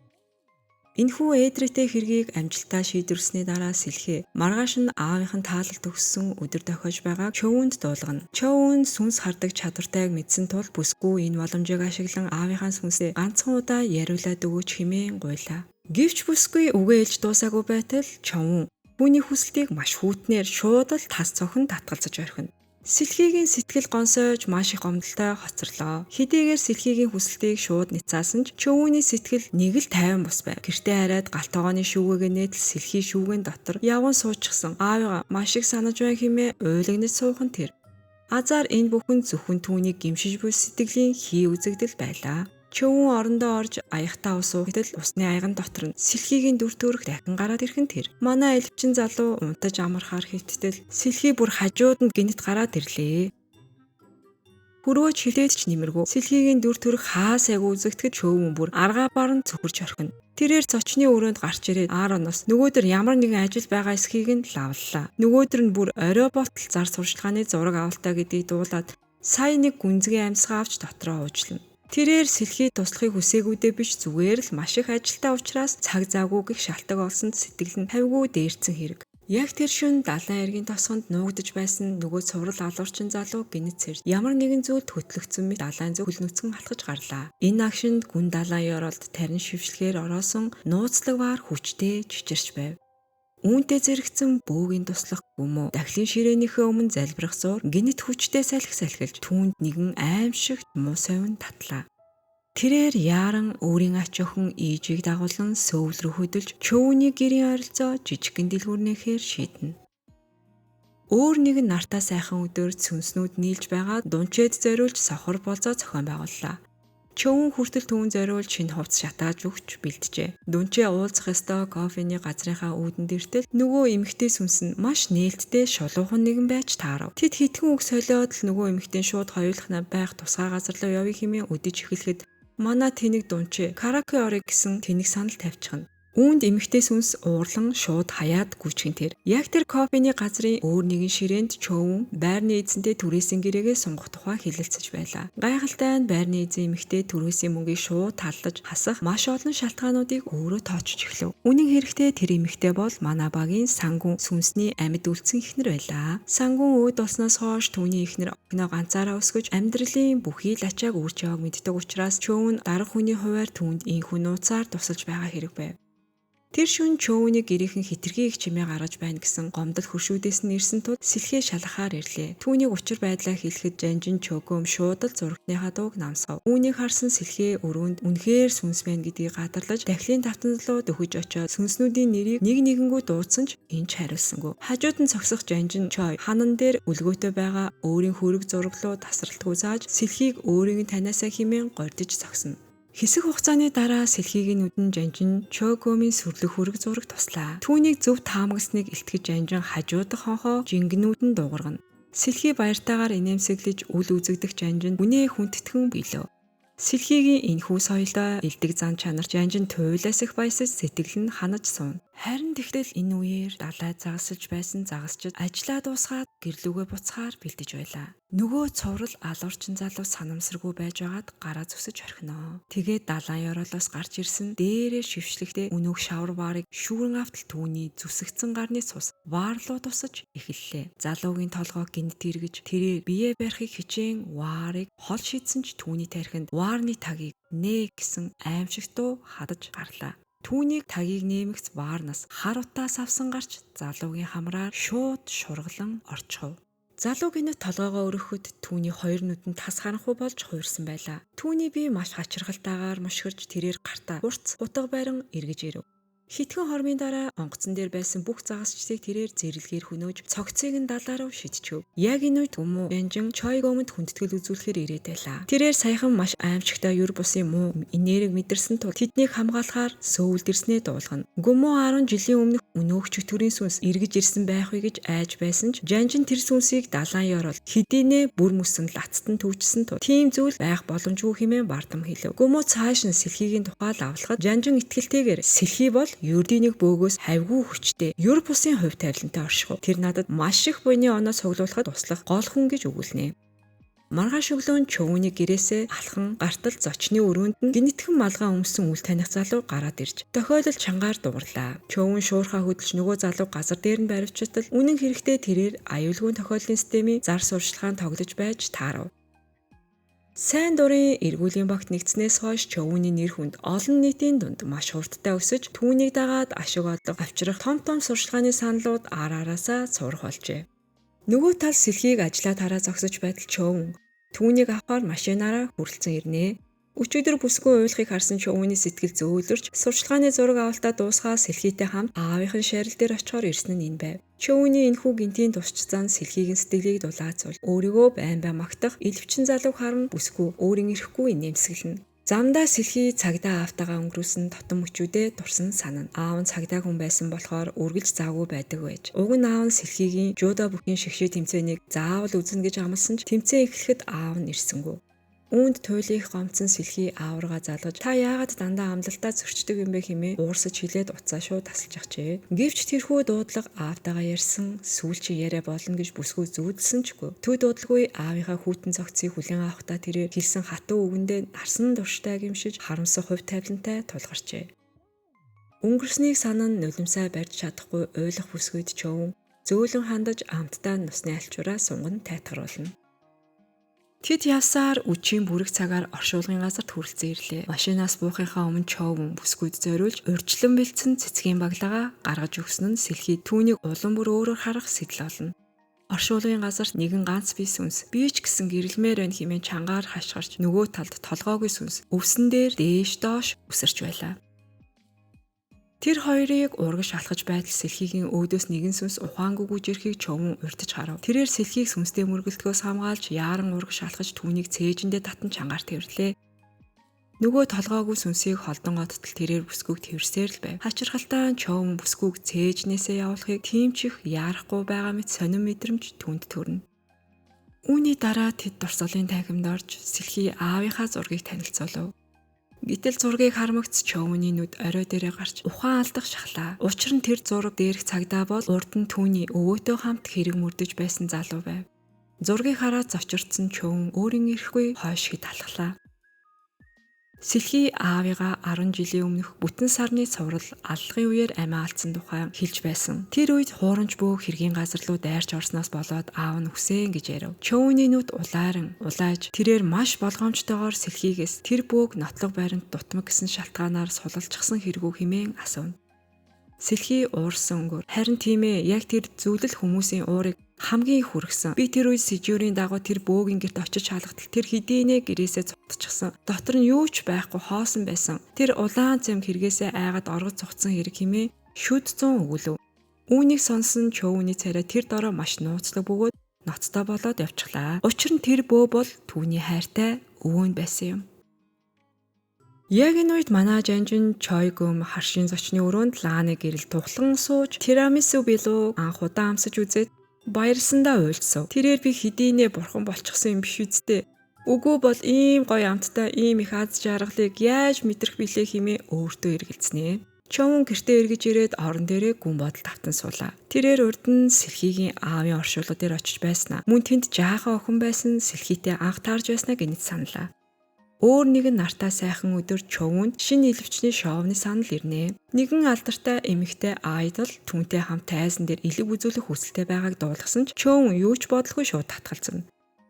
Энэхүү эдрээтэй хэргийг амжилттай шийдвэрлэсний дараа Сэлхээ маргааш нь аавынх нь таалал төгссөн өдөр дохиож байгааг Чөвөнд дуулгана. Чөвөн сүнс хардаг чадвартайг мэдсэн тул бүсгүй энэ боломжийг ашиглан аавынхаа сүнсээ ганцхан удаа яриулаад өгөөч хэмээн гуйлаа. Гэвч бүсгүй үгээ хэлж дуусаагүй байтал Човун түүний хүсэлтийг маш хүйтнээр шууд л тас цохин татгалзаж орхино. Сэлхийгийн сэтгэл гонсойж маш их гомдолтой хоцорлоо. Хэдийгээр Сэлхийгийн хүсэлтийг шууд ницаасан ч Чөвүүний сэтгэл нэг л тайван бус байв. Гэртээ хараад гал тогооны шүүгээгээ нээтэл Сэлхий шүүгэн дотор явган суучихсан. Аавыгаа маш их санаж байна хэмээн уйлагнаж суух нь тэр. Азар энэ бүхэн зөвхөн түүнийг гэмшиж буй сэтгэлийн хий үзэгдэл байлаа. Чөвүүн орондоо орж аяхтаа ус уухад усны аяган дотор нь Сэлхийгийн дүр төрх дахин гараад ирэх нь тэр. Манай элвчин залуу унтаж амархаар хэвттэл Сэлхий бүр хажууд нь гинэт гараад ирлээ. Хөрвөөч хилээд ч нэмэргүй. Сэлхийгийн дүр төрх хаа сайгүй үзэгдэхэд Чөвүүн бүр аргаа баран цөхөрч орхино. Тэрээр зочны өрөөнд гарч ирээд Аароноос нөгөөдөр ямар нэгэн ажил байгаа эсхийг нь лавллаа. Нөгөөдөр нь бүр орой болтол зар сурталчилгааны зураг авалтаа гэдгийг дуулаад сая нэг гүнзгий амьсгаа авч дотроо уучлана. Тэрээр Сэлхий туслахыг хүсээгүйдээ биш зүгээр л маш их ажилтаа учраас цаг заагүй гэх шалтаг олсонд сэтгэл нь тавьгүй дээрцэн хэрэг. Яг тэр шөнө далайн эргийн тосгонд нуугдаж байсан нөгөө цуврал алуурчин залуу гинэт сэрж ямар нэгэн зүйлд хөтлөгдсөн мэт далайн зүг хөл нүцгэн алхаж гарлаа. Энэ агшинд гүн далайн ёроолд тарин шившлэгээр ороосон нууцлагвар хүчтэй чичирч байв. Үүнтэй зэрэгцэн бөөгийн туслах гүмөө дахлын ширээнийхээ өмнө залбирах зуур гинэт хүчтэй салхи салхилж түүнд нэгэн аимшигт муу совин татлаа. Тэрээр яаран өөрийн ач охин Ижийг дагуулан Сөүл рүү хөдөлж Чөвүүний гэрийн ойролцоо жижигхэн дэлгүүрнийхээр шийднэ. Өөр нэгэн нартаа сайхан өдөр сүнснүүд нийлж байгаа дунчээд зориулж сохор болзоо зохион байгууллаа. Чөвүүн хүртэл түүн зориулж шинэ хувцас шатааж өгч бэлджээ. Дүнчээ уулзах ёстой кофений газрынхаа үүдэнд иртэл нөгөө эмэгтэй сүнс нь маш нээлттэй шулуухан нэгэн байж таарав. Тэд хитгэн үг солиод л нөгөө эмэгтэй шууд хоёулахнаа байх тусгай газар руу явъя хэмээн өдөж эхлэхэд манай тэнэг дунчээ караоке орё гэсэн тэнэг санал тавьчихна. Үүнд эмэгтэй сүнс уурлан шууд хаяад гүйчихэн тэр. Яг тэр кофений газрын өөр нэгэн ширээнд Чөвүүн байрны эзэнтэй түрээсийн гэрээгээ сунгах тухай хэлэлцэж байлаа. Гайхалтай нь байрны эзэн эмэгтэй түрээсийн мөнгийг шууд таллаж хасах маш олон шалтгаануудыг өөрөө тоочж эхлэв. Үнэн хэрэгтээ тэр эмэгтэй бол манай багийн сангун сүнсний амьд үлдсэн эхнэр байлаа. Сангун өөд болсноос хойш түүний эхнэр охиноо ганцаараа өсгөж амьдралын бүхий л ачааг үүрч явааг мэддэг учраас Чөвүүн дарга хүний хувиар түүнд ийнхүү нууцаар тусалж байгаа хэрэг байв. Тэр шөнө Чөвүүний гэрийнхэн хэтэрхий их чимээ гаргаж байна гэсэн гомдол хөршүүдээс нь ирсэн тул Сэлхээ шалгахаар ирлээ. Түүнийг учир байдлаа хэлэхэд Жанжин Чөгөөм шууд л зурагтныхаа дууг намсгав. Үүнийг харсан Сэлхээ өрөөнд үнэхээр сүнс байна гэдгийг гадарлаж дахлын тавтан руу дөхөж очиод сүнснүүдийн нэрийг нэг нэгэнгүү дуудсан ч энэ ч хариулсангүй. Хажууд нь зогсох Жанжин Чой ханан дээр өлгөөтэй байгаа өөрийн хөрөг зураг руу тасралтгүй зааж Сэлхийг өөрийг нь таниасаа хэмээн гордож зогсно. Хэсэг хугацааны дараа сэлхийгийн нүдэн жанжин Чогомын сүрлэг хөрөг зураг туслаа. Түүнийг зөв таамагсныг илтгэж жанжин хажуудах хонхоо жингнүүд нь дуугаргана. Сэлхий баяртайгаар инээмсэглэж үл үзэгдэх жанжинд үнээ хүндэтгэн билээ. Сэлхийгийн энэхүү соёлтой элдэг зан чанар жанжин туйлаас их баясаж сэтгэл нь ханаж сууна. Харин тэгтэл энэ үеэр далай загасалж байсан загасчид ажлаа дуусгаад гэрлүүгээ буцахаар бэлдэж байлаа. Нөгөө цуврал алуурчин залуу санамсаргүй байж байгаад гараа зүсэж орхино. Тэгээд далайн ёроолоос гарч ирсэн дээрээ шившлэгтэй өнөөх шавар ваарыг шүүрэн автал түүний зүсэгцэн гарны цус ваарлуу тусаж эхэллээ. Залуугийн толгой гинт эргэж тэрээр бие барихыг хичээн ваарыг хол шидсэн ч түүний тархинд ваарны тагийг нэ гэсэн аимшигт дуу хадаж гарлаа. Түүнийг тагийг нэмэгц ваарнаас хар утаас авсан гарч залуугийн хамраар шууд шургалан орчихов. Залуу гинэт толгоогоо өргөхөд түүний хоёр нүд нь тас харанхуй болж хуурсан байлаа. Түүний бие маш хачирхалтайгаар мушгирч тэрээр гартаа хурц утга барин эргэж ирэв. Хитгэн хормын дараа онгоцон дээр байсан бүх загасчдыг тэрээр зэрлэгээр хөнөөж цогцыг нь далаа руу шидчихв. Яг энэ үед Гүмүү Янжин Чойгомонд хүндэтгэл үзүүлэхээр ирээд байлаа. Тэрээр саяхан маш аимшигтай юр бусын муу энерги мэдэрсэн тул тэднийг хамгаалахаар Сөүлд ирснээ дуулгана. Гүмүү 10 жилийн өмнөх өнөөх чөтгөрийн сүнс эргэж ирсэн байх вэ гэж айж байсан ч Жанжин тэр сүнсийг далайн ёроол хэдийнэ бүр мөсөн лацтан төвчсөн тул тийм зүйл байх боломжгүй хэмээн бардам хэлв. Гүмүү цааш нь сэлхийгийн тухай лавлахад Жанжин итгэлтэйгээр сэлхий бол ердийн нэг бөөгөөс хавьгүй хүчтэй ер бусын хувь тавилантай оршихуй. Тэр надад маш их буйны оноо цуглуулахад туслах гол хүн гэж өгүүлнэ. Маргааш өглөө чөвөний гэрээсээ алхан гартал зочны өрөөнд нь гинэтхэн малгай өмсөн үл таних залуу гараад ирж тохиолдол чангаар дуугарлаа. Чөвөн шуурхаа хөдөлж нөгөө залуу газар дээр нь баривчтал үнэн хэрэгтээ тэрээр аюулгүй тохиолдлын системийн зар сурталчилгаанд тоглож байж таарав. Сайн дурын эргүүлийн багт нэгдснээс хойш Чөвөний нэр хүнд олон нийтийн дунд маш хурдтай өсөж түүнийг дагаад ашиг одлого авчрах том том сурталчилгааны саналууд ар араасаа сурах болжээ. Нөгөө тал сэлхийг ажлаа тараа зогсож байтал Чөвөн түүнийг авахар машинаараа хүрэлцэн ирнэ. Өчигдөр бүсгүй уйлахыг харсан Чөвөний сэтгэл зөөлрч сурталчилгааны зураг авалтаа дуусгаад сэлхийтэй хамт аавынх нь шарил дээр очихоор ирсэн нь энэ байв. Чөвөний энэхүү гинтийн тусч зан сэлхийгэн сэтгэлийг дулаацуул өөрийгөө байн байн магтах элвчин залууг харан бүсгүй өөрийн ирэхгүй нэмсэглэнэ. Замдаа сэлхий цагдаа аавтайгаа өнгөрүүлсэн тотон мөчүүдээ дурсан санана. Аав нь цагдаа хүн байсан болохоор үргэлж завгүй байдаг байж. Уг нь аав нь сэлхийгийн жудо бүхийн шигшээ тэмцээнийг заавал үзнэ гэж амласан ч тэмцээн эхлэхэд аав нь ирсэнгүй. Үүнд туйлынх гомдсон сэлхий ааваргаа залгаж та яагаад дандаа амлалтаа зөрчдөг юм бэ хэмээн уурсаж хэлээд уцаа шууд тасалж авчээ. Гэвч тэрхүү дуудлага аавтайгаа ярьсан сүүлчийн яриа болно гэж бүсгүй зүүдэлсэн ч үгүй. Төд удалгүй аавынхаа хүйтэн цогцыг хүлээн авахдаа тэрээр хэлсэн хатуу үгэндээ нарсан турштай гэмшиж харамсах хувь тавилантай тулгарчээ. Өнгөрснийг санан нулимсаа барьж чадахгүй уйлах бүсгүйд чөвөн зөөлөн хандаж амттай нусны альчуураа сунган тайтгаруулна. Тэд явсаар үчийн бүрэг цагаар оршуулгын газарт хүрэлцэн ирлээ. Машинаас буухынхаа өмнө Човн бүсгүйд зориулж урьдчилан бэлдсэн цэцгийн баглаагаа гаргаж өгсөн нь сэлхий түүнийг улам бүр өөрөөр харах сэтэл олно. Оршуулгын газарт нэгэн ганц бие сүнс би ч гэсэн гэрэлмээр байна хэмээн чангаар хашгирч нөгөө талд толгоогүй сүнс өвсөн дээр дээш доош үсэрч байлаа. Тэр хоёрыг урагш алхаж байтал сэлхийгийн өөдөөс нэгэн сүнс ухаангүй гүйж ирэхийг Човн урьдаж харав. Тэрээр сэлхийг сүнстэй мөргөлдгөөс хамгаалж яаран урагш алхаж түүнийг цээжиндээ татан чангаар тэрвэрлээ. Нөгөө толгоогүй сүнсийг холдон одтол тэрээр бүсгүйг тэрсээр л байв. Хачирхалтай Човн бүсгүйг цээжнээсээ явуулахыг тийм ч их яарахгүй байгаа мэт сонин мэдрэмж түүнд төрнө. Үүний дараа тэд дурсгалын танхимд орж сэлхий аавынхаа зургийг танилцуулав. Гэтэл зургийг хармагц Чөвөний нүд орой дээрээ гарч ухаан алдах шахлаа. Учир нь тэр зураг дээрх цагдаа бол урд нь түүний өвөөтэй хамт хэрэг мөрдөж байсан залуу байв. Зургийг хараад зочирдсон Чөвөн өөрийн ирэхгүй хойш хэд алхлаа. Сэлхий аавыгаа 10 жилийн өмнөх бүтэн сарны цуврал аллагын үеэр амиа алдсан тухай хэлж байсан. Тэр үед хуурамч бөөх хэргийн газар руу дайрч орсноос болоод аав нь үхсэн гэж ярив. Чөвөний нүд улааран улааж тэрээр маш болгоомжтойгоор сэлхийгээс тэр бөөг нотлого байранд дутмаг гэсэн шалтгаанаар сулалчихсан хэрэгүү хэмээн асууна. Сэлхий уурсан өнгөөр харин тийм ээ яг тэр зүйлэл хүмүүсийн уурыг хамгийн их хүргэсэн. Би тэр үед Сижюрийн дагуу тэр бөөгийн гэрт очиж шалгатал тэр хэдийнэ гэрээсээ цутчихсан. Дотор нь юу ч байхгүй хоосон байсан. Тэр улаан цэм хэрэгээсээ айгаад оргож цугцсан хэрэг хэмээн шүд зүүн өгүүлв. Үүнийг сонсон Чөвөний царай тэр дороо маш нууцлаг бөгөөд ноцтой болоод явчихлаа. Учир нь тэр бөө бол түүний хайртай өвөө нь байсан юм. Яг энэ үед манай жанжин Чойгүм харшийн зочны өрөөнд Лааны гэрэл тухлан сууж тирамису билүү анх удаа амсаж үзээд баярлсандаа уйлдсав. Тэрээр би хэдийнэ бурхан болчихсон юм биш үсттэй. Үгүй бол ийм гоё амттай ийм их аз жаргалыг яаж мэдрэх билээ хэмээн өөртөө эргэлзнэ. Човун гэртээ эргэж ирээд орон дээрээ гүн бодолд автан суулаа. Тэрээр урд нь Сэлхигийн аавын оршуулга дээр очиж байснаа. Мөн тэнд жаахан охин байсан Сэлхийтэй анх таарж байснаа гэнэт саналаа. Өөр нэгэн нартаа сайхан өдөр Човүнд шинэ илвчний шоуны санал ирнэ. Нэгэн алдартай эмэгтэй айдол түүнтэй хамт тайзан дээр элэг үзүүлэх хүсэлтэй байгааг дуулгасан ч Човн юу ч бодлогүй шууд татгалзана.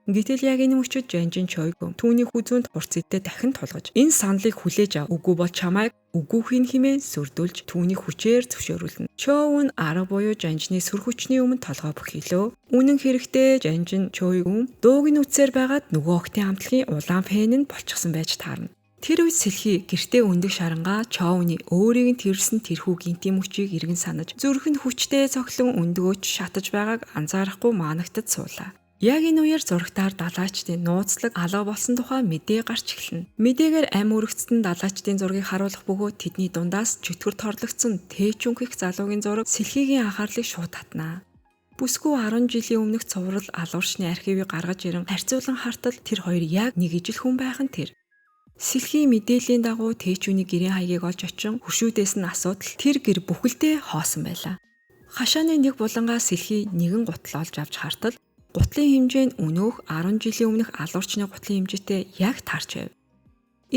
Гэтэл яг энэ мөчөд Жанжин Чойгүм түүний хүзүүнд хурц идэ дахин тулгаж энэ саналыг хүлээж ав. Үгүй бол чамайг үгүй хийн хэмээн сүрдүүлж түүний хүчээр зөвшөөрүүлнэ. Чоун арга буюу Жанжины сүр хүчний өмнө толгой бөхийлөө. Үнэн хэрэгтээ Жанжин Чойгүм дууг нь үтсээр байгаад нөгөө охтын амтлагийн улаан фэн нь болчихсон байж таарна. Тэр үед Сэлхий гэртээ өндөг шарангаа Чоуны өөрийг нь тэрсэн тэрхүү гинтийн мөчийг эргэн санаж зүрх нь хүчтэй цоглон өндгөөч шатаж байгааг анзаарахгүй маанагтад суулаа. Яг энэ үеэр зурагтаар далаачдын нууцлаг алга болсон тухай мэдээ гарч эхэлнэ. Мэдээгээр ам өргөцтөн далаачдын зургийг харуулах бөгөөд тэдний дундаас чөтгөр торлогдсон Тэчүнх их залуугийн зураг Сэлхигийн анхаарлыг шууд татнаа. Бүсгүй 10 жилийн өмнөх цуврал алуурчны архивыг гаргаж ирэн харьцуулан хартал тэр хоёр яг нэг ижил хүн байх нь тэр. Сэлхийн мэдээллийн дагуу Тэчүний гэрийн хаягийг олж очин хөршүүдээс нь асуудал тэр гэр бүхэлдээ хоосон байлаа. Хашааны нэг булангаа Сэлхий нэгэн гутал олж авч хартал гутлын хэмжээ нь өнөөх 10 жилийн өмнөх алуурчны гутлын хэмжээтэй яг таарч байв.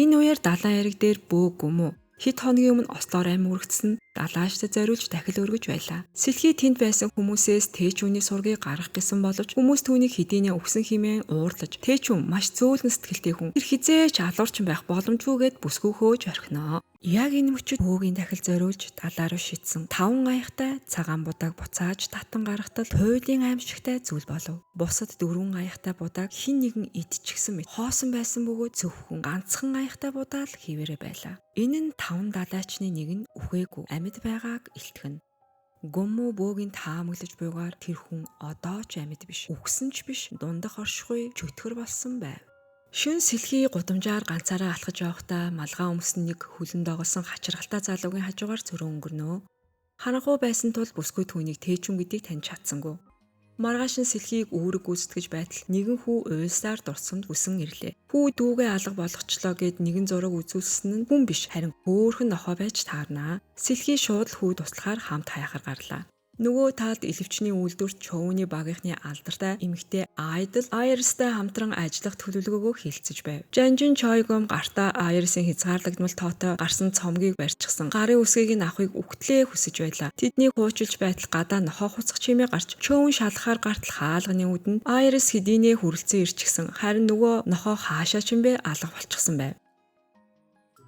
Энэ үеэр далайн эрэг дээр бөөг гүмүү хэд хоногийн өмнө ослоор ам үргэцсэн далааштай зориулж дахил өргөж байлаа. Сэлхий тэнд байсан хүмүүсээс Тэчүүний сургийг гаргах гэсэн боловч хүмүүс түүнийг хэдийнэ өгсөн хэмээн уурлаж Тэчүүн маш зөөлөн сэтгэлтэй хүн. Тэр хизээч алуурчин байх боломжгүйгээд бүсгүй хөөж орхиноо. Яг энэ мөчид бөөгийн дахил зориулж далаа руу шидсэн 5 аяхтай цагаан будааг буцааж татан гаргахтал туйлын аимшигтай зүйл болов. Бусад 4 аяхтай будааг хэн нэгэн идчихсэн мэт хоосон байсан бөгөөд зөвхөн ганцхан аяхтай будаа л хിവэрэ байлаа. Энэ нь 5 далайчны нэг нь үхээгүй амьд байгааг илтгэнэ. Гүмүү бөөгийн таамаглаж буйгаар тэр хүн одоо ч амьд биш, үхсэн ч биш, дундах оршихуй чөтгөр болсон байв. Шүн Сэлхий гудамжаар ганцаараа алхаж явахдаа малгай өмсөн нэг хүлэн догоолсон хачиргалтай залуугийн хажуугаар зөрөө өнгөрнө. Харанхуй байсан тул бүсгүй түүнийг Тэчүн гэдгийг таньж чадсангүй. Маргааш нь Сэлхийг үүрэг гүйцэтгэж байтал нэгэн хүү уйлсаар дурсамд үсэн ирлээ. Хүү дүүгээ алга болгочлоо гэд нэгэн зураг үзүүлсэн нь хүн биш харин хөөхөн нохой байж таарнаа. Сэлхий шууд л хүү туслахаар хамт хайхаар гарлаа. Нөгөө талд элвчний үйлдвэрт Чоуны багийнхны алдартай эмэгтэй Айдл Айрстай хамтран ажиллах төлөвлөгөөгөө хэлцэж байв. Жанжин Чойгом гартаа Айрсын хязгаарлагдмал тоотой гарсан цомгийг барьчихсан. Гарын үсгийг нь авахыг үгтлээ хүсэж байлаа. Тэднийг хуучилж байтал гадаа нохоо хуцах чимээ гарч Чоун шалгахаар гартал хаалганы үдэнд Айрс хэдийнэ хүрэлцэн ирчихсэн. Харин нөгөө нохоо хаашаа ч юм бэ алга болчихсон байв.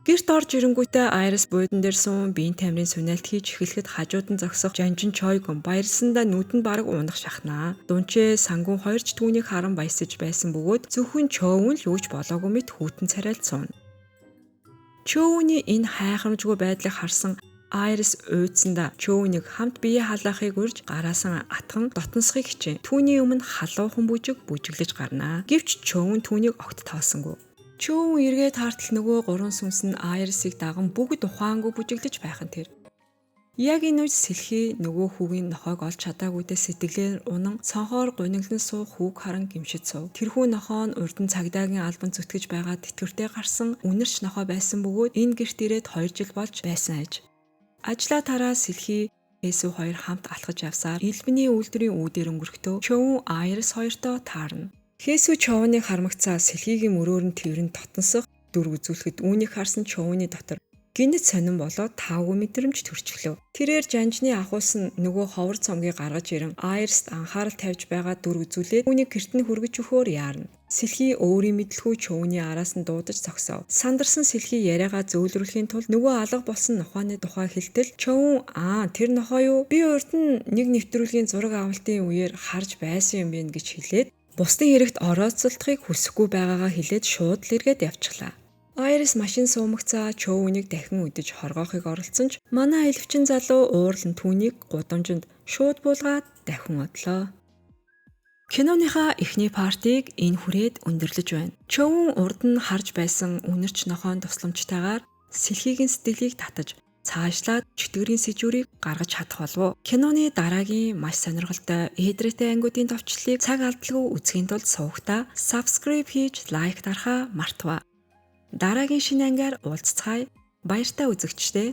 Гэрт орж ирэнгүүтээ Айрис буудан дээр суун биеийн тамирын сүнэлт хийж эхлэхэд хажууд нь зогсох Жанжин Чойгон баярлсандаа нүд нь бараг унах шахнаа. Дунчээ сангун хоёр ч түүнийг харан баясаж байсан бөгөөд зөвхөн Чоун л юу ч болоогүй мэт хүйтэн царайлт сууна. Чоуны энэ хайхрамжгүй байдлыг харсан Айрис уйдсандаа Чоуныг хамт бие халаахыг урьж гараасан атхан дотносхийг хичээн. Түүний өмнө халуухан бүжиг бүжиглэж гарнаа. Гэвч Чоун түүнийг огт тоосонгүй. Чөөн эргээд хартал нөгөө гурван сүнс нь Айрсыг даган бүгд ухаангүй бүжиглэж байх нь тэр. Яг энэ үед Сэлхий нөгөө хүүгийн нохойг олж чадаагүйдээ сэтгэлээр унан цонхоор гуниглан суух хүүг харан гимшиж сув. Тэрхүү нохоо нь урд нь цагдаагийн албанд зүтгэж байгаа тэтгэвртэй гарсан үнэрч нохой байсан бөгөөд энэ гэрт ирээд 2 жил болж байсан аж. Ажлаа тараа Сэлхий Эсүү хоёр хамт алхаж явсаар элбэний үйлдвэрийн үүдээр өнгөрөхдөө Чөөн Айрс хоёртоо таарна. Хээсүү Чоуныг хармагцаа Сэлхигийн мөрөөр нь тэрэн дотносох дүр үзүүлэхэд үүнийг харсан Чоуны дотор гинэт сонин болоод таагүй мэдрэмж төрчихлөө. Тэрээр жанжны ахуулсан нөгөө ховор цомгийг гаргаж ирэн Айрст анхаарал тавьж байгаа дүр үзүүлээд үүнийг гэрт нь хүргэж өгөхөөр яарна. Сэлхий өөрийн мэдлгүй Чоуны араас нь дуудаж зогсов. Сандарсан Сэлхий яриагаа зөөлрүүлэхийн тулд нөгөө алга болсон нохойны тухай хэлтэл Чоун "Аа, тэр нохой юу? Би урд нь нэг нэвтрүүлгийн зураг авалтын үеэр харж байсан юм байна" гэж хэлээд бусдын хэрэгт орооцолдохыг хүсэхгүй байгаагаа хэлээд шууд л эргээд явчихлаа. Айрис машин суумагцаа Чоунийг дахин үдэж хоргоохыг оролдсон ч манай элвчин залуу уурлан түүнийг гудамжинд шууд буулгаад дахин одлоо. Киноныхаа эхний part ыг энэ хүрээд өндөрлөж байна. Чөвөн урд нь харж байсан үнэрч нохойн тусламжтайгаар сэлхийгэн сэтгэлийг татаж, цаашлаад чөтгөрийн сэжүүрийг гаргаж чадах болов уу? Киноны дараагийн маш сонирхолтой ээдрээтэй ангиудын товчлолыг цаг алдалгүй үзэхийн тулд сувагтаа subscribe хийж, like дарахаа мартаваа. Дараагийн шинэ ангиар уулзацгаая. Баяртай, үзэгчдээ.